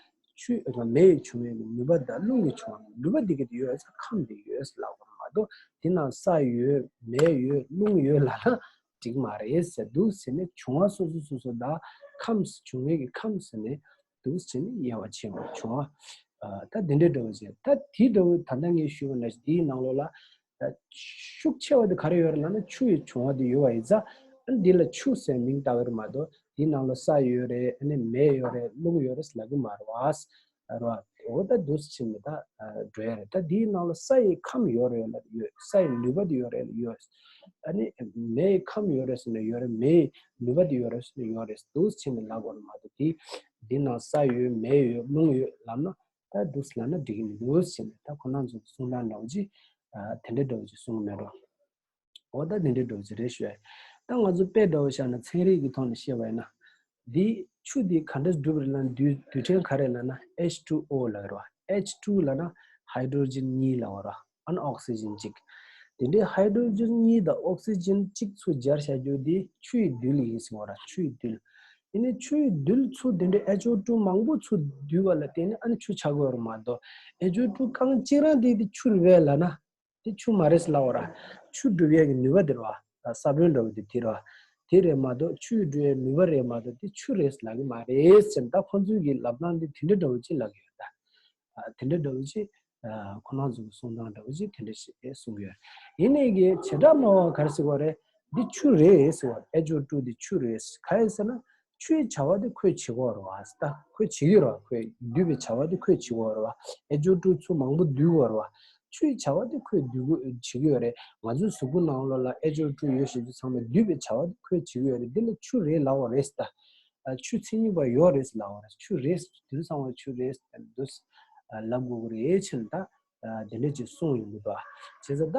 ཆུ། མེ་ཡི་བྱུང་བའི་གི་ནུས་པ་དང་། རླུང་གི་བྱུང་བའི་ནུས་པ་དེ་གི་དེ་ཡོད་ཙང་ཁམས་དེ་ཡོད་ལབ་དགོས་མ་གཏོགས། དེ་ནང་ས་ཡོད། མེ་ཡོད། རླུང་ཡོད་ལབ་ན་འགྲིག་མ་རེད་ཟེར། འདུག་ཟེར་ནས་བྱུང་བ་སོ་སོ་སོ་སོ་དང་། ཁམས། བྱུང་བའི་གི་ཁམས་ཟེར་ནས་འདུག་ཟེར་ནས་དབྱེ་བ་ཕྱེ་དགོས། བྱུང་བ། ཨ་ད་དེ་འདྲའི་འདྲ་བོ་ཅིག་ད་དེའི་འདྲ་བོ་ད་ལྟ་ངས་ཞུས་པ་ནང་བཞིན་དེའི་ནང་ལོགས་ལ། ཤུགས་ཆེ་བ་དེ་ག་རེ་ཡོད་རེད་ལབ་ན། ཆུ་ཡི་བྱུང་བ་དེ་ཡོད་པ་ཡིན་ཙང་། ཨ་འདི་ལ་ཆུ་ཟེར་མིང་བཏགས་ཀྱི་རེད་མ་གཏོགས། དེའི་ནང་ལ་ས་ཡོད་རེད། ཨ་ནི་མེ་ཡོད་རེད། རླུང་ཡོད་རེད་ལབ་ཀྱི་མ་རེད་བ། རེད་བ། འོ་ད་འདུག་སེ་བྱས་ནས་ད་འགྲོ་ཡ་རེད། ད་དེའི་ནང་ལ་ས་ཡི་ཁམས་ཡོད་རེད་ལབ་ཡོད། ས་ཡི་ནུས་པ་དེ་ཡོད་རེད་ལབ་ཡོད། ཨ་ནི་མེ་ཡི་ཁམས་ཡོད་རེད་ཟེར་ན་ཡོད་རེད། མེ་ཡི་ནུས་པ་དེ་ཡོད་རེད་ཟེར་ན་ཡོད་རེད། འདུག་སེ་བྱས་ནས་ལབ་དགོས་རེད་མ་གཏོགས། དེ་དེའི་ནང་ས་ཡོད། མེ་ཡོད། རླུང་ཡོད་ལབ་ན། ད་འདུག་སེ་ལབ་ན་འགྲིག་གི་མི་འདུག་ཟེར་ནས། ད་ཁོ་རང་ཚོ་གི་གསུང་སྟངས་འདྲ་བོ་ཅིག་ཨ་དེ་འདྲ་འདྲ་བོ་ཅིག་གསུང་གི་མེད་འགྲོ། འོ་ད་དེ་འདྲའི་འདྲ་བོ་ཅིག་རེད་ཞུ་ཡ། ད་ང་ཚོ་དཔེ་འདྲ་བོ་བཞག་ན་ཚན་རིག་གི་ཐོག་ནས་བཤད་པ་ཡིན་ན། འདི་ཆུ་འདི་ག་འདྲས་གྲུབ་རེད་ལབ་ན་རྡུལ་རྡུལ་ཕྲན་ག་རེ་ལབ་ན་ཨེཆ་ཊུ་ཨོ་ལབ་རེད་བ། ཨེཆ་ཊུ་ལབ་ན་ཧའི་ཌྲོ་ཇན་གཉིས་ལབ་པ་རེད་བ། ཨ་ནི་ཨོག་སི་ཇན་གཅིག་དེ་འདྲའི་ཧའི་ཌྲོ་ཇན་གཉིས་དང་ཨོག་སི་ཇན་གཅིག་ཚུར་སྦྱར་བཞག་རྒྱུ་འདི་ཆུ་ཡི་རྡུལ་ཡིན་ཟེར་བ་རེད། ཆུ་ཡི་རྡུལ། ཡིན་ནའི་ཆུ་ཡི་རྡུལ་ཚུར་དེ་འདྲའི་ཨེཆ་ཨོ་ཊུ་མང་པོ་ཚུར་བསྡུས་པ་ལ་བརྟེན་ནས་ཨ་ནི་ཆུ་ཆགས་ཀྱི་ཡོད་རེད་མ་གཏོགས། ཨེཆ་ཨོ་ཊུ་རྐང་གཅིག་རང་དེ་དེ་ཆུ་རེད་པས་ལབ་ན། དེ་ཆུ་མ་རེད་ལབ་པ་རེད། ཆུ་སྒྲུབ་ཡས་ཀྱི་ནུས་པ་དེ་རེད་བ། ས་བོན་འདྲ་བོ་དེ་དེ་རེད་བ། དེ་རེད་མ་གཏོགས་ཆུ་སྒྲུབ་ཡས་ནུས་པ་རེད་མ་གཏོགས་དེ་ཆུ་རེད་ལབ་ཀྱི་མ་རེད་ཟེར་ནས། ད་ཁོང་ཚོའི་གི་ལབ་སྟངས་དེ་དེ་འདྲ་འདྲ་བོ་ཅིག་ལབ་ཀྱི་ཡོད་ད། ཨ། དེ་འདྲ་འདྲ་བོ་ཅིག་ཨ། ཁོང་རྣམ་ཚོ་གི་གསུང་སྟངས་འདྲ་བོ་ཅིག་དེ་འདྲ་ཞིག་གསུང་གི་ཡོད། ཡིན་ནའི་གི་བྱེ་བྲག་སྨྲ་བ་ག་རེ་ཟེར་བ་རེད། འདི་ཆུ་རེད་ཟེར་བ་རེད། ཨེཆ་ཨོ་ཊུ་འདི་ཆུ་རེད། ག་རེ་ཟེར་ན། ཆུའི་བྱ་བ་དེ་ཁོས་བྱེད་ཀྱི་ཡོད་རེད་བ། ད་ཁོས་བྱེད་ཀྱི་ཡོད་རེད་བ། ཁོས་འདུས་པའི་བྱ་བ་དེ་ཁོས་བྱེད་ཀྱི་ཡོད་རེད་བ། ཨེཆ་ཨོ་ཊུ་ཚུར་མང་པོ་འདུས་ཀྱི་ཡོད་རེད་བ། ཆུའི་བྱ་བ་དེ་ཁོས་འདུས་ཀྱི་བྱེད་ཀྱི་ཡོད་རེད། ང་ཚོའི་གཟུགས་པོ་ནང་ལོགས་ལ་ཨེཆ་ཨོ་ཊུ་ཡོད་བཞིན་དུ་ཚང་མས་འདུས་པའི་བྱ་བ་དེ་ཁོས་བྱེད་ཀྱི་ཡོད་རེད། འདི་ལ་ཆུ་རེད་ལབ་པ་རེད་ད། ཨ། ཆུ་མཚན་ཉིད་པ་ཡོད་རེད་ལབ་པ་རེད། ཆུ་རེད། དུས་ཚང་བ་ཆུ་རེད་ལབ་འདུག་ལབ་དགོས་ཀྱི་རེད་ཕྱིན་ད། ཨ། དེ་འདྲ་ཅིག་གསུངས་ཡོང་གི་འདུག་བྱས་ཙང་ད།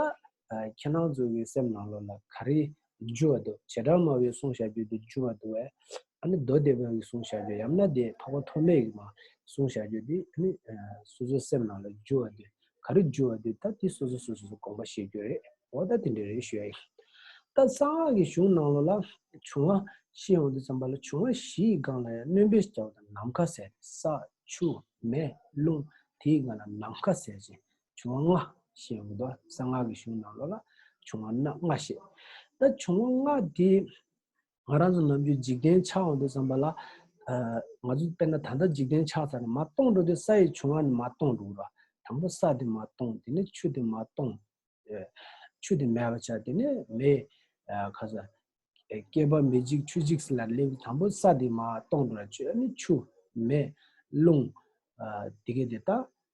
ཨ། ཁྱེད་རང་ཚོ་གི་སེམས་ནང་ལོགས་ལ་ག་རེ་འགྱུར་བ་འདུག་བྱེ་བྲག་སྨྲ་བའི་གསུང་བྱ་རྒྱུ་དེ་འགྱུར་བ་འདུག་བས། ཨ་ནི་མདོ་སྡེ་པ་གི་གསུང་བྱ་རྒྱུ། ཡང་ན་དེ་འཕགས་པ་ཐོགས་མེད་ཀྱི་མ་གསུང་བྱ་རྒྱུ་དེ། ཨ་ནི། ཨ། སོ་སོའི་སེམས་ནང་ལ་འགྱུར་བ་འདུག་ག་རེ་འགྱུར་བ་འདུག་ད་དེ་སོ་སོ་སོ་སོ་དགོངས་པ་བཞེས་རྒྱུ་རེད། འོ་ད་དེ་འདྲ་རེད་ཞུ་ཡ་ཡིན། ད་གསང་སྔགས་ཀྱི་གཞུང་ནང་ལོགས་ལ་འབྱུང་བ་བཤད་ཡོང་དུས་ཙམ་པ་ལ། འབྱུང་བ་བཞི་ཡི་སྒང་ལ་ཡང་སྣོན་པས་བརྒྱ་པ་དང་ནམ་མཁའ་ཟེར། ས་ཆུ་མེ་རླུང་། དེའི་སྒང་ལ་ནམ་མཁའ་ཟེར་ཅིང་འབྱུང་བ་ལྔ་བཤད་ཡོང་གི་འདུག་གསང་སྔགས་ཀྱི་གཞུང་ནང་ལོགས་ལ་འབྱུང་བ་ལྔ་བཤད། ད་འབྱུང་བ་ལྔ་དེ་ང་རང་ཚོ་ནམ་རྒྱུན་འཇིག་རྟེན་ཆགས་ཡོང་དུས་ཙམ་པ་ལ། ཨ། ང་ཚོ་དཔེར་ན་ད་ལྟ་འཇིག་རྟེན་ཆགས་ཚར་ནས་མར་སྟོངས་འགྲོ་དུས་ས་ཡི་འབྱུང་བ་ནས་མར་སྟོངས་འགྲོ་གི་རེད། དང་པོ་ས་དེ་མར་སྟོངས། དེ་ནས་ཆུ་དེ་མར་སྟོངས། ཨེ། ཆུ་དེ་མེད་པ་ཆགས། དེ་ནས་མེ། ཨ། ག་ས། ཨེ། བསྐལ་པ་མེ་འཇིག་ཆུ་འཇིག་ཟེར་ལ་སླེབས། དང་པོ་ས་དེ་མར་སྟོངས་འགྲོ་ལ། ཆུ། ཨ་ནི་ཆུ། མེ། རླུང་། ཨ། དེ་གས་དེ་ད།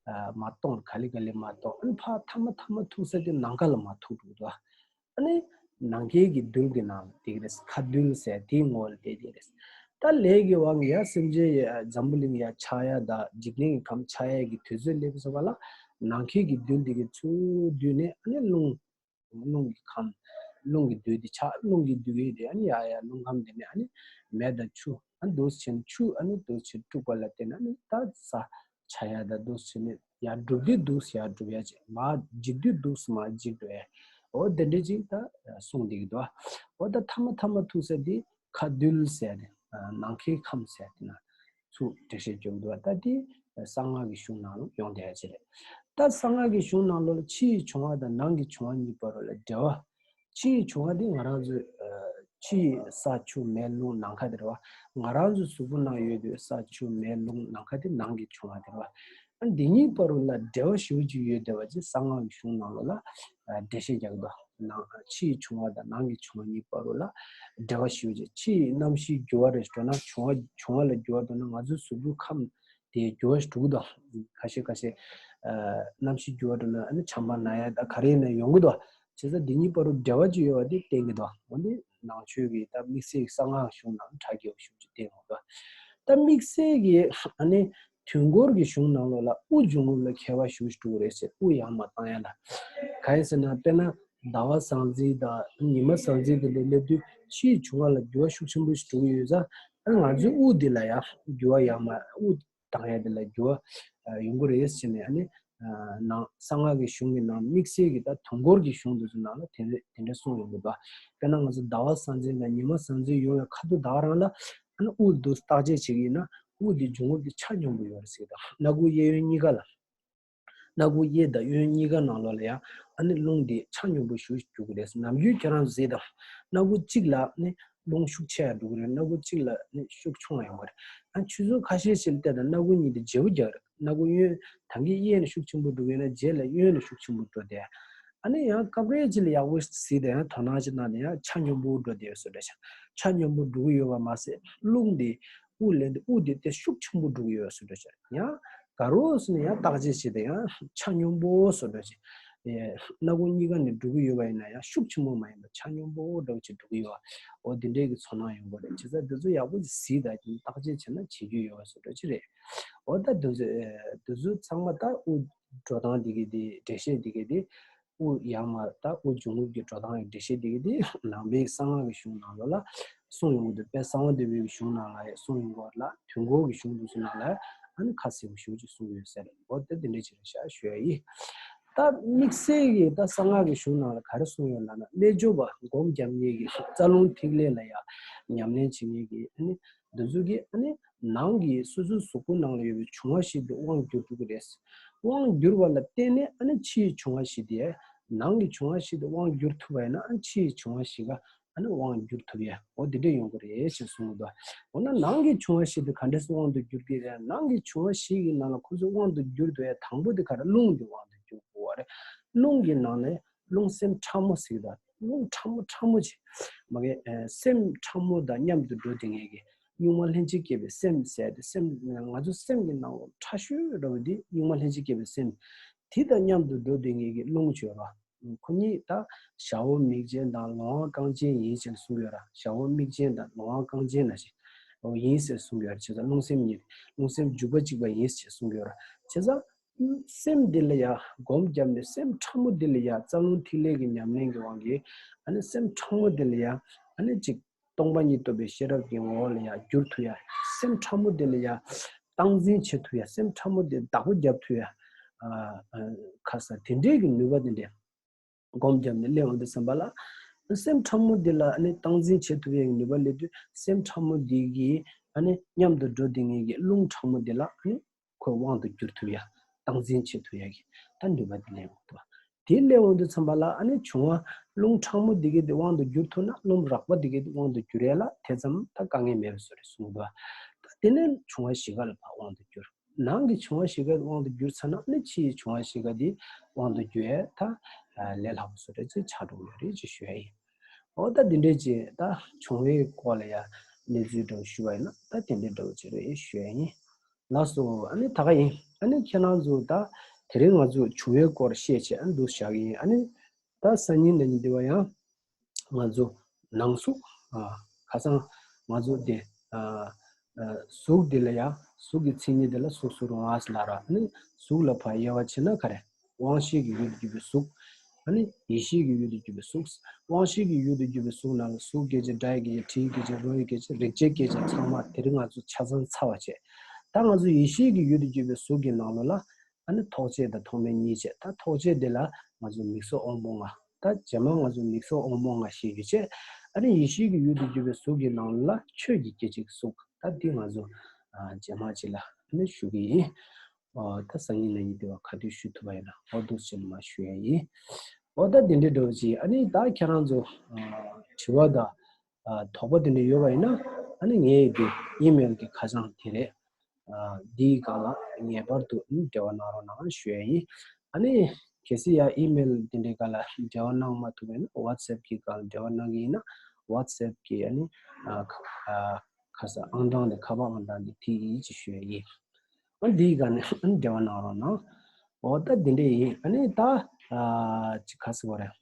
ཨ། མར་སྟོངས། ག་ལེ་ག་ལེ་མར་སྟོངས། ཨ་ནི་ཕར་མཐའ་མ་མཐའ་མ་ཐུག་ས་དེ་ནམ་མཁའ་ལ་མར་ཐུག་འགྲོ་གི་འདུག་ཨ་ནི་ནམ་མཁའི་གི་རྡུལ་གྱི་ནང་ལ་དེ་ག་རེད། ཁ་རྡུལ་ཟེར་དེའི་ངོ་བོ་ལ་དེ་དེ་རེད། ད་ལས་ཀྱི་དབང་གིས་ཡར་སེམས་ཅན་ཡར་འཛམ་བུ་གླིང་ཡར་ཆགས་ཡ་དང་འཇིག་རྟེན་གྱི་ཁམས་ཆགས་ཡ་གི་དུས་ཚོད་སླེབས་ཙམ་པ་ལ། ནམ་མཁའི་གི་རྡུལ་དེ་གི་ཚུར་བསྡུས་ནས། ཨ་ནི་རླུང་། རླུང་གི་ཁམས། རླུང་གི་རྡུལ་དེ་ཆགས། རླུང་གི་རྡུལ་དེ། ཨ་ནི་ཡར་ཡར་རླུང་ཁམས་དེ་ནས། ཨ་ནི་མེ་དང་ཆུ། ཨ་ནི་འདུག་སེ་བྱས་ནས་ཆུ། ཨ་ནི་འདུག་སེ་བྱས་ནས་དཀྲུགས་པ་ལ་བརྟེན་ནས། ཨ་ནི་ད་ས་ཆགས་ཡ་དང་འདུག་སེ་བྱས་ནས། ཡར་སྒྲུབ་དུས་འདུག་སེ་ཡར་སྒྲུབ་ཡ་བྱས། མར་འཇིག་དུས་འདུག་སེ་མར་འཇིག་འགྲོ་ཡ། འོ་དེ་འདྲ་ཅིག་ད་གསུངས་བསྡད་ཀྱི་འདུག་འོ་ད་མཐའ་མ་མཐའ་མ་ཐུག་ས་དེ་ཁ་རྡུལ་ཟེར་ཏེ། ནམ་མཁའི་ཁམས་ཟེར་ཏེ་ན་ཚུར་འགྲེལ་བཤད་རྒྱག་འདུག་ད་དེ་གསང་སྔགས་ཀྱི་གཞུང་ནང་ལ་ཡོང་བསྡད་ཡ་ཅིག་རེད། ད་གསང་སྔགས་ཀྱི་གཞུང་ནང་ལོགས་ལ་ཕྱི་ཡི་འབྱུང་བ་དང་ནང་གི་འབྱུང་བ་གཉིས་བར་ལ་འབྲེལ་བ། ཕྱི་ཡི་འབྱུང་བ་དེ་ང་རང་ཚོའི། ཨ། ཕྱི་ཡི་ས་ཆུ་མེ་རླུང་ནམ་མཁའ་དེ་རེད་བ། ང་རང་ཚོའི་གཟུགས་པོ་ནང་ཡོད་དུས་ས་ཆུ་མེ་རླུང་ནམ་མཁའ་དེ་ནང་གི་འབྱུང་བ་དེ་རེད་བ། ཨ། འདི་གཉིས་བར་ལ་འབྲེལ་བ་ཞེ་པོ་ཅིག་ཡོད་བསྡད་པ་ཅིག་གསང་སྔགས་ཀྱི་གཞུང་ནང་ལོགས་ལ། ཨ། འགྲེལ་བཤད་རྒྱག་གི་འདུག་ནང་ཕྱི་ཡི་འབྱུང་བ་དང་ནང་གི་འབྱུང་བ་གཉིས་བར་ལ་འབྲེལ་བ་ཞེ་པོ་ཅིག་ཕྱི་ཡི་གནམ་གཤིས་འགྱུར་བ་རེ་འགྲོ་ན་འབྱུང་བ། འབྱུང་བ་ལ་འགྱུར་བ་འགྲོ་ན་ང་ཚོའི་གཟུགས་པོའི་ཁམས་དེ་འགྱུར་བ་ཞིག་འགྲོ་གི་འདུག་ཁ་ཤས་ཁ་ཤས། ཨ། གནམ་གཤིས་འགྱུར་བ་འགྲོ་ན། ཨ་ནི་ཆམ་པ་ན་ཡ་དང་ག་རེ་ཡིན་ན་ཡོང་གི་འདུག་བྱས་ཙང་འདི་གཉིས་བར་དུ་འབྲེལ་བ་ཅིག་ཡོད་པ་དེ་བསྟན་གྱི་འདུག་འོ་འདི་ནང་ཆོས་ཀྱི་ད་དམིགས་བསལ་གྱི་གསང་སྔགས་གཞུང་ནང་གྲ་རྒྱས་པ་ཞེ་པོ་ཅིག་བསྟན་ཡོང་གི་འདུག་ད་དམིགས་བསལ་གྱི། ཨ་ནི་དུས་འཁོར་གྱི་གཞུང་ནང་ལོགས་ལ་དབུགས་འབྱུང་རྔུབ་ལ་ཁྱད་པར་ཞེ་པོ་ཅིག་འགྲོ་གི་རེད་ཟེར། དབུགས་ཡར་མར་བཏང་ཡ་ལ། གང་ཡིན་ཟེར་ན། དཔེར་ན་ཟླ་བ་གསང་འཛིན་དང་ཉི་མ་གསང་འཛིན་དེ་འདྲ་སླེབས་དུས་ཕྱིའི་འབྱུང་བ་ལ་འགྱུར་བ་ཤུགས་ཆེན་པོ་ཞིག་འགྲོ་གི་ཡོད་ཙང་། ཨ་ནི་ང་ཚོའི་དབུགས་འདི་ལ་ཡང་འགྱུར་བ་ཡར་མར། དབུགས་བཏང་ཡ་དེ་ལ་འགྱུར་བ་ཡོང་གི་རེད་ཟེར་ནས། ཨ་ནི་ནང་གསང་སྔགས་ཀྱི་གཞུང་གི་ནང་དམིགས་བསལ་གྱི་ད་དུས་འཁོར་གྱི་གཞུང་དེ་ཚོ་ནང་ལ་དེ་འདྲ་དེ་འདྲ་གསུངས་ཡོང་གི་འདུག་དཔེར་ན་ང་ཚོ་ཟླ་བ་གསང་འཛིན་དང་ཉི་མ་གསང་འཛིན་ཡོང་བའི་ཁ་ཐུག་ད་ག་རང་ལ། ཨ་ནི་དབུགས་འདི་བརྟག་དཔྱད་བྱེད་ཀྱི་ཡིན་ན། དབུགས་འདི་འབྱུང་རྔུབ་དེ་ཆ་སྙོམས་པོ་ཡོད་རེད་ཟེར་གྱི་འདུག་སྣ་ཁུག་གཡས་གཡོན་གཉིས་ཀ་ལ། སྣ་ཁུག་གཡས་དང་གཡོན་གཉིས་ཀ་ནང་ལོགས་ལ་ཡང་། ཨ་ནི་རླུང་དེ་ཆ་སྙོམས་པོ་ཞེ་པོ་ཅིག་རྒྱུག་གི་རེད། ནམ་རྒྱུན་ཁྱེད་རང་གཟིགས་དང་། སྣ་ཁུག་གཅིག་ལ་ནི་རླུང་ཤུགས་ཆེ་ཡ་འགྲོ་གི་རེད། སྣ་ཁུག་གཅིག་ལ་ནི་ཤུགས་ཆུང་བ་ཡོང་གི་རེད། ཨ། ཆུ་ཚོད་ཁ་ཤས་ཤིག་ལ་བལྟས་དང་སྣ་ཁུག་གཉིས་དེ་བརྗེ་པོ་རྒྱག་གི་རེད། སྣ་ཁུག་གཡོན། ད་གིན་གཡས་ནས་ཤུགས་ཆེན་པོ་འགྲོ་གི་ཡོད་ན་རྗེས་ལ་གཡོན་ནས་ཤུགས་ཆེན་པོ་འགྲོ་བསྡད། ཨ་ནི་ཡང་སྐབས་རེ་ཅིག་ལ་ཡག་པོ་གཟིགས་དང་ཡང་དོ་སྣང་ཅིག་གནང་དང་ཡང་ཆ་སྙོམས་པོ་འགྲོ་བསྡད་ཡོད་བཟོ་འདྲ་ཆགས། ཆ་སྙོམས་པོ་འགྲོ་གི་ཡོད་པ་མ་ཟད། རླུང་དེ་དབུགས་ལེན་དུས་དབུགས་དེ་དེ་ཤུགས་ཆེན་པོ་འགྲོ་གི་ཡོད་བཟོ་འདྲ་ཆགས། ཡང་དགའ་རོགས་སུ་ནས་ཡང་བརྟག་དཔྱད་བྱེད་དང་ཡང་ཆ་སྙོམས་པོ་བཟོ་འདྲ་ཆགས། ཨེ། སྣ་ཁུག་གཉིས་ཀ་ནས་འགྲོ་གི་ཡོད་པ་ཡིན་ན་ཡང་ཤུགས་ཆེན་པོ་མ་ཡིན་པར་ཆ་སྙོམས་པོ་འདྲ་བོ་ཅིག་འགྲོ་གི་ཡོད་པ། འོ་དེ་འདྲའི་གི་ཚོར་སྣང་ཡོང་གི་རེད། བྱས་ཙང་དེ་ཚོ་ཡག་པོ་ཅིག་གཟིགས་དང་བརྟག་དཔྱད་བྱས་ན་བྱེད་རྒྱུ་ཡོད་པ་བཟོ་འདྲ་ཅིག་རེད། འོ་ད་དེ་ཚོ། ཨེ། དེ་ཚོ་ཚང་མ་ད་དབུགས་འགྲོ་སྟངས་དེ་གི་དེ། འགྲེལ་བཤད་དེ་གི་དེ། དབུ་ཡར་མར་ད་དབུ་འབྱུང་རྔུབ་ཀྱི་འགྲོ་སྟངས་ཀྱི་འགྲེལ་བཤད་འདི་གི་དེ་ནང་པའི་གསང་སྔགས་ཀྱི་གཞུང་ནང་ལོགས་ལ་གསུངས་ཡོང་གི་འདུག་དཔལ་གསང་བ་འདུས་པའི་གཞུང་ནང་ལ་ཡང་གསུངས་ཡོང་གི་ཡོད་ལ། དུས་འཁོར་གྱི་གཞུང་དེ་ཚོ་ནང་ལ་ཨ་ནི་ཁ་གསལ་པོ་ཞེ་པོ་ཅིག་གསུངས་ཡོད་ཟེར། འོ་ད་དེ་འདྲ་ཅིག་རེད་ཤག་ཞུ་ཡ་ཡིན། ད་དམིགས་བསལ་གྱི་ད་གསང་སྔགས་ཀྱི་གཞུང་ནང་ལ་ག་རེ་གསུངས་ཡོད་ལབ་ན། རྣལ་འབྱོར་པ་སྒོམ་རྒྱབ་མཁན་གྱི་རྩ་རླུང་ཐིག་ལེ་ལ་ཡང་ཉམས་ལེན་བྱེད་མཁན་གྱི་ཨ་ནི་འདི་ཚོ་གིས་ཨ་ནི་ནང་གི་སོ་སོའི་གཟུགས་པོ་ནང་ལ་ཡོད་པའི་འབྱུང་བ་བཞི་དེ་དབང་བསྒྱུར་ཐུབ་ཀྱི་རེད། དབང་བསྒྱུར་བ་ལ་བརྟེན་ནས་ཨ་ནི་ཕྱིའི་འབྱུང་བ་བཞི་དེ། ནང་གི་འབྱུང་བ་བཞི་དེ་དབང་བསྒྱུར་ཐུབ་པ་ཡིན་ན་ཨ་ནི་ཕྱིའི་འབྱུང་བ་བཞི་ག་ཨ་ནི་དབང་བསྒྱུར་ཐུབ་ཡ། འོ་འདི་འདྲ་ཡོང་གི་རེད་ཅེས་གསུངས་འདུག་འོ་ན་ནང་གི་འབྱུང་བ་བཞི་དེ་ག་འདྲས་སེ་དབང་དུ་བསྒྱུར་གྱི་རེད། ནང་གི་འབྱུང་བ་བཞི་གི་ནང་ལ་ཁོ་ཚོས་དབང་དུ་བསྒྱུར་འདོད་ཡ་དང་པོ་དེ་ག་རེ། རླུང་དེ་དབང་དུ་བསྒྱུར་དགོས་པ་རེད། རླུང་གི་ནང་ནས་རླུང་སེམས་ཕྲ་མོ་ཟེར་གྱི་འདུག་རླུང་ཕྲ་མོ་ཕྲ་མོ་ཅིག་མ་གི་ཨེ། སེམས་ཕྲ་མོ་དང་མཉམ་དུ་འགྲོ་བསྡད་མཁན་གྱི་གཉུག་མ་ལྷན་ཅིག་སྐྱེས་པའི་སེམས་ཟེར་ཏེ། སེམས་ང་ཚོ་སེམས་ཀྱི་ནང་ལོགས་ཕྲ་ཤོས་འདྲ་བོ་འདི་གཉུག་མ་ལྷན་ཅིག་སྐྱེས་པའི་སེམས་དེ་དང་མཉམ་དུ་འགྲོ་བསྡད་མཁན་གྱི་རླུང་བྱོས་ར། ཁོ་གཉིས་ད་ཞ་བོ་མིག་ཅན་དང་ལོང་བ་རྐང་ཅན་ཡིན་ཅེས་གསུངས་ཡོད་ར། ཞ་བོ་མིག་ཅན་དང་ལོང་བ་རྐང་ཅན་ན་ཞིག་ཡིན་ཟེར་གསུངས་ཡོད་ར། བྱས་ཙང་རླུང་སེམས་གཉིས། རླུང་སེམས་འཇུག་པ་གཅིག་པ་ཡིན་ཟེར་གསུངས་ཡོད་ར། བྱས་ཙང་སེམས་འདི་ལ་ཡ་སྒོམ་བརྒྱབ་ནས་སེམས་ཕྲ་མོ་འདི་ལ་ཡ་རྩ་རླུང་ཐིག་ལེ་གི་ཉམས་ལེན་གྱི་དབང་གིས་ཨ་ནི་སེམས་ཕྲ་མོ་འདི་ལ་ཡ་ཨ་ནི་ཅིག་སྟོང་པ་ཉིད་རྟོགས་པའི་ཤེས་རབ་ཀྱི་ངོ་བོ་ལ་ཡ་བསྒྱུར་ཐུབ་ཡ། སེམས་ཕྲ་མོ་འདི་ལ་ཡ་སྟངས་འཛིན་བྱེད་ཐུབ་ཡ། སེམས་ཕྲ་མོ་འདི་བདག་པོ་རྒྱབ་ཐུབ་ཡ། ཨ་ཨ་ཁ་ས་དེ་འདྲའི་གི་ནུས་པ་འདི་འདྲ་སྒོམ་བརྒྱབ་ནས་སླེབས་འོང་དུས་ཙམ་པ་ལ། སེམས་ཕྲ་མོ་འདི་ལ་ཨ་ནི་སྟངས་འཛིན་བྱེད་ཐུབ་ཡ་གི་ནུས་པ་སླེབས་དུས། སེམས་ཕྲ་མོ་འདི་གིས་ཨ་ནི་མཉམ་དུ་འགྲོ་བསྡད་མཁན་གྱི་རླུང་ཕྲ་མོ་འདི་ལ་ཨ་ནི་ཁོས་དབང་དུ་བསྒྱུར་ཐུབ་ཡ། སྟངས་འཛིན་བྱེད་ཐུབ་ཡ་གི་ད་ནུས་པ་འདི་སླེབས་འོང་དུས། དེ་སླེབས་འོང་དུས་ཙམ་པ་ལ་ཨ་ནི་འབྱུང་བ་རླུང་ཕྲ་མོ་འདི་གིས་དེ་དབང་དུ་བསྒྱུར་ཐུབ་ན། རླུང་རགས་པ་འདི་གིས་དེ་དབང་དུ་བསྒྱུར་ཡ་ལ་དེ་ཙམ་ད་དཀའ་ངལ་མེད་པའི་བཟོ་འདྲ་གསུངས་འདུག་ད་དེ་ནས་འབྱུང་བ་བཞི་ཀ་ལ་ཕར་དབང་དུ་བསྒྱུར། ནང་གི་འབྱུང་བ་བཞི་ཀ་དབང་དུ་བསྒྱུར་ཚར་ན་ཨ་ནི་ཕྱིའི་འབྱུང་བ་བཞི་ཀ་དེ་དབང་དུ་བསྒྱུར་ཡ་ད་ལས་སླ་པོ་བཟོ་འདྲ་ཅིག་ཆགས་འགྲོ་གི་ཡོད་རེད་ཅེས་ཞུ་ཡ་ཡིན། འོ་ད་འདི་འདྲས་ཅིག་ད་འབྱུང་བའི་སྐོར་ལ་ཡ་གནས་ཚུལ་འདྲ་བོ་ཞུས་པ་ཡིན་ན་ད་དེ་འདྲས་འདྲ་བོ་ཅིག་རེད་ཞུ་ཡ་ཡིན། ལགས་སོ། ཨ་ནི་ད་ག་ཡིན། ཨ་ནི་ཁྱེད་རང་ཚོ་ད་དེ་རིང་ང་ཚོ་འབྱུང་བའི་སྐོར་བཤད་བྱས་ཨ་ནི་འདུག་བཞག་གི་ཡིན། ཨ་ནི་ད་སང་ཉིན་གནངས་ཉིན་འདི་བ་ཡང་ང་ཚོ་ནང་གཟུགས། ཨ། ཁ་སང་ང་ཚོ་དེ། ཨ། ཨ། གཟུགས་འདི་ལ་ཡ། གཟུགས་ཀྱི་མཚན་ཉིད་འདི་ལ་གཟུགས་སུ་རུང་བ་ཟེར་ལབ་ར། ཨ་ནི་གཟུགས་ལ་ཕར་དབྱེ་བ་ཕྱེ་ན་ག་རེ། དབང་ཤེས་ཀྱི་ཡུལ་དུ་གྱུར་པའི་གཟུགས། ཨ་ནི་ཡིད་ཤེས་ཀྱི་ཡུལ་དུ་གྱུར་པའི་གཟུགས། དབང་ཤེས་ཀྱི་ཡུལ་དུ་གྱུར་པའི་གཟུགས་ནང་ལ་གཟུགས་སྐྱེ་མཆེད། སྒྲ་ཡི་སྐྱེ་མཆེད། དྲི་ཡི་སྐྱེ་མཆེད། རོ་ཡི་སྐྱེ་མཆེད། རེག་བྱའི་སྐྱེ་མཆེད་ཚང་མ་དེ་རིང་ང་ཚོ་ཆ་ཚང་ཚར་བ་བྱས། ད་ང་ཚོ་ཡིད་ཤེས་ཀྱི་ཡུལ་དུ་གྱུར་པའི་གཟུགས་ཀྱི་ནང་ལོགས་ལ། ཨ་ནི་ཐོགས་བཅས་དང་ཐོགས་མེད་གཉིས་བྱས། ད་ཐོགས་བཅས་དེ་ལ་ང་ཚོ་མིག་སོགས་དབང་པོ་ལྔ། ད་རྗེས་མ་ང་ཚོ་མིག་སོགས་དབང་པོ་ལྔ་ཤེས་རྒྱུ་བྱས། ཨ་ནི་ཡིད་ཤེས་ཀྱི་ཡུལ་དུ་གྱུར་པའི་གཟུགས་ཀྱི་ནང་ལ་ཆོས་ཀྱི་སྐྱེ་མཆེད་ཀྱི་གཟུགས། ད་འདི་ང་ཚོ་ཨ་རྗེས་མ་ཅིག་ལ་ཨ་ནི་ཞུ་གི་ཡིན། ཨོ་ད་སང་ཉིན་གནངས་ཉིན་འདི་བ་ག་དུས་ཞུ་ཐུབ་པ་ཡིན་ན་འོ་འདུག་སེ་མར་ཞུ་ཡ་ཡིན། འོ་ད་འདི་འདྲའི་འདྲ་བོ་ཅིག་ཨ་ནི་ད་ཁྱེད་རང་ཚོ་ཨ་དྲི་བ་དང་ཨ་དོགས་པ་འདི་འདྲ་ཡོད་པ་ཡིན་ན། ཨ་ནི་ངའི་འདི་ཨི་མེལ་གྱི་ཁ་བྱང་དེ་རེད། ཨ་འདིའི་སྒང་ལ་ངེས་པར་དུ་འབྲེལ་བ་གནང་རོགས་གནང་ཞུ་ཡ་ཡིན། ཨ་ནི་གལ་སྲིད་ཡང་ཨི་མེལ་འདི་འདྲའི་སྒང་ལ་འབྲེལ་བ་གནང་མ་ཐུབ་པ་ཡིན་ན། ཝ་ཊི་སི་ཨེབ་ཀྱི་སྒང་ལ་འབྲེལ་བ་གནང་གི་ཡིན་ན། ཝ་ཊི་སི་ཨེབ་ཀྱི་ཨ་ནི་ཨ་ཁ་ཨ་ཁ་ས་ཨང་གྲངས་དེ། ཁ་པར་ཨང་གྲངས་དེ་དེ་ཡིན་ཅེས་ཞུ་ཡ་ཡིན། ཨ་འདིའི་སྒང་ནས་ཨ་ནི་འབྲེལ་བ་གནང་རོགས་གནང་། འོ་ད་འདི་འདྲ་ཡིན། ཨ་ནི་ད་ཨ་ཅི་ག་ཟེར་བ་རེད།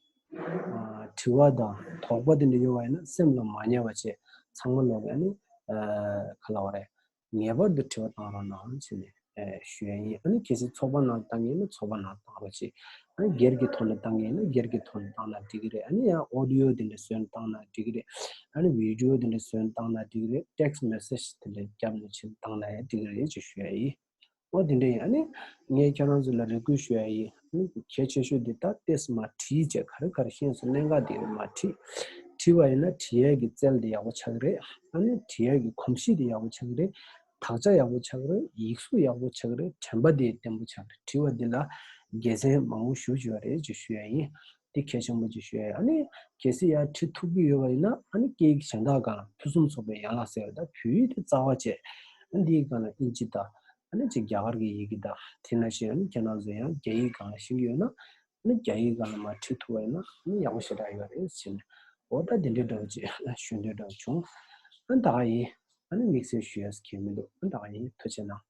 ཨ་དྲི་བ་དང་དོགས་པ་འདི་འདྲ་ཡོད་པ་ཡིན་ན་སེམས་ལ་མ་ཉར་བ་བྱས། ཚང་མ་ལོག་གི་ཨ་ནི་ཨ་ག་ལབ་དགོས་རེད། ངེས་པར་དུ་དྲི་བ་བཏང་རོགས་གནང་ཟེར་ནས་ཨེ་ཞུ་ཡ་ཡིན། ཨ་ནི་གལ་སྲིད་ཚོགས་པ་ནང་བཏང་གི་ཡིན་ན་ཚོགས་པ་ནང་བཏང་རོགས་བྱེད། ཨ་ནི་སྒེར་གྱི་ཐོག་ནས་བཏང་གི་ཡིན་ན་སྒེར་གྱི་ཐོག་ནས་བཏང་ན་འགྲིག་གི་རེད། ཨ་ནི་ཡང་ཨོ་ཌི་ཡོ་དེ་འདྲ་བཟོས་ནས་བཏང་ན་འགྲིག་གི་རེད། ཨ་ནི་བི་ཌི་ཡོ་དེ་འདྲ་བཟོས་ནས་བཏང་ན་འགྲིག་གི་རེད། ཊེག་སི་མེ་སེ་ཇི་དེ་འདྲ་བརྒྱབ་ནས་ཕྱིར་བཏང་ན་ཡང་འགྲིག་གི་རེད་ཅེས་ཞུ་ཡ་ཡིན། ཨོ་དེ་འདྲ་ཡིན། ཨ་ནི་ངས་ཁྱེད་རང་ཚོ་ལ་རེ་སྐུལ་ཞུ་ཡ་ཡིན། ཨ་ནི་གལ་ཆེ་ཤོས་འདི་ད་ཏོག་ཙམ་མར་བྲིས་བྱས། ག་རེ་ག་རེ་ཤེས་སོང་། གནད་འགག་དེ་རེད། མར་བྲིས། བྲིས་པ་ཡིན་ན་བྲིས་ཡས་ཀྱི་རྩལ་དེ་ཡག་པོ་ཆགས་ཀྱི་རེད། ཨ་ནི་བྲིས་ཡས་ཀྱི་གོམས་གཤིས་དེ་ཡག་པོ་ཆགས་ཀྱི་རེད། དག་ཆ་ཡག་པོ་ཆགས་ཀྱི་རེད། ཡིག་གཟུགས་ཡག་པོ་ཆགས་ཀྱི་རེད། དྲན་པ་དེ་བརྟན་པོ་ཆགས་ཀྱི་རེད། བྲིས་པ་འདི་ལ་དགེ་མཚན་མང་པོ་ཞེ་པོ་ཅིག་ཡོད་རེད་ཅེས་ཞུ་ཡ་ཡིན། འདི་གལ་ཆེན་པོ་ཅིག་ཞུ་ཡ་ཡིན། ཨ་ནི་གལ་སྲིད་ཡར་བྲིས་ཐུབ་ཀྱི་ཡོད་པ་ཡིན་ན། ཨ་ནི་སྐད་ཡིག་གཞན་དག་སྒང་ལ་ཕུན་སུམ་ཚོགས་པའི་ཡན་ལག་ཟེར་བ་དང་བོད་ཡིག་དེ་རྩ་བ་བྱས། ཨ་ནི་འདིའི་སྒང་ལ་དབྱིན་ཇི་དང་། ཨ་ནི་ཅིག་རྒྱ་གར་གྱི་ཡི་གེ་དང་། དེ་ནང་བཞིན་ཨ་ནི་ཁྱེད་རང་ཚོ་ཡང་རྒྱ་ཡིག་སྒང་ལ་ཤེས་ཀྱི་ཡོད་ན། ཨ་ནི་རྒྱ་ཡིག་སྒང་ལ་མར་བྲིས་ཐུབ་པ་ཡིན་ན་ཨ་ནི་ཡག་པོ་ཞེ་དྲག་ཡོད་རེད་ཟེར་ནས། འོ་ད་དེ་འདྲའི་འདྲ་བོ་ཅིག་ཞུ་འདོད་འདྲ་བོ་བྱུང་། ཨ་ནི་ད་ག་ཡིན། ཨ་ནི་དམིགས་བསལ་ཞུ་ཡས་གང་ཡང་མི་འདུག་ཨ་ནི་ད་ག་ཡིན། ཐུགས་རྗེ་གནང་།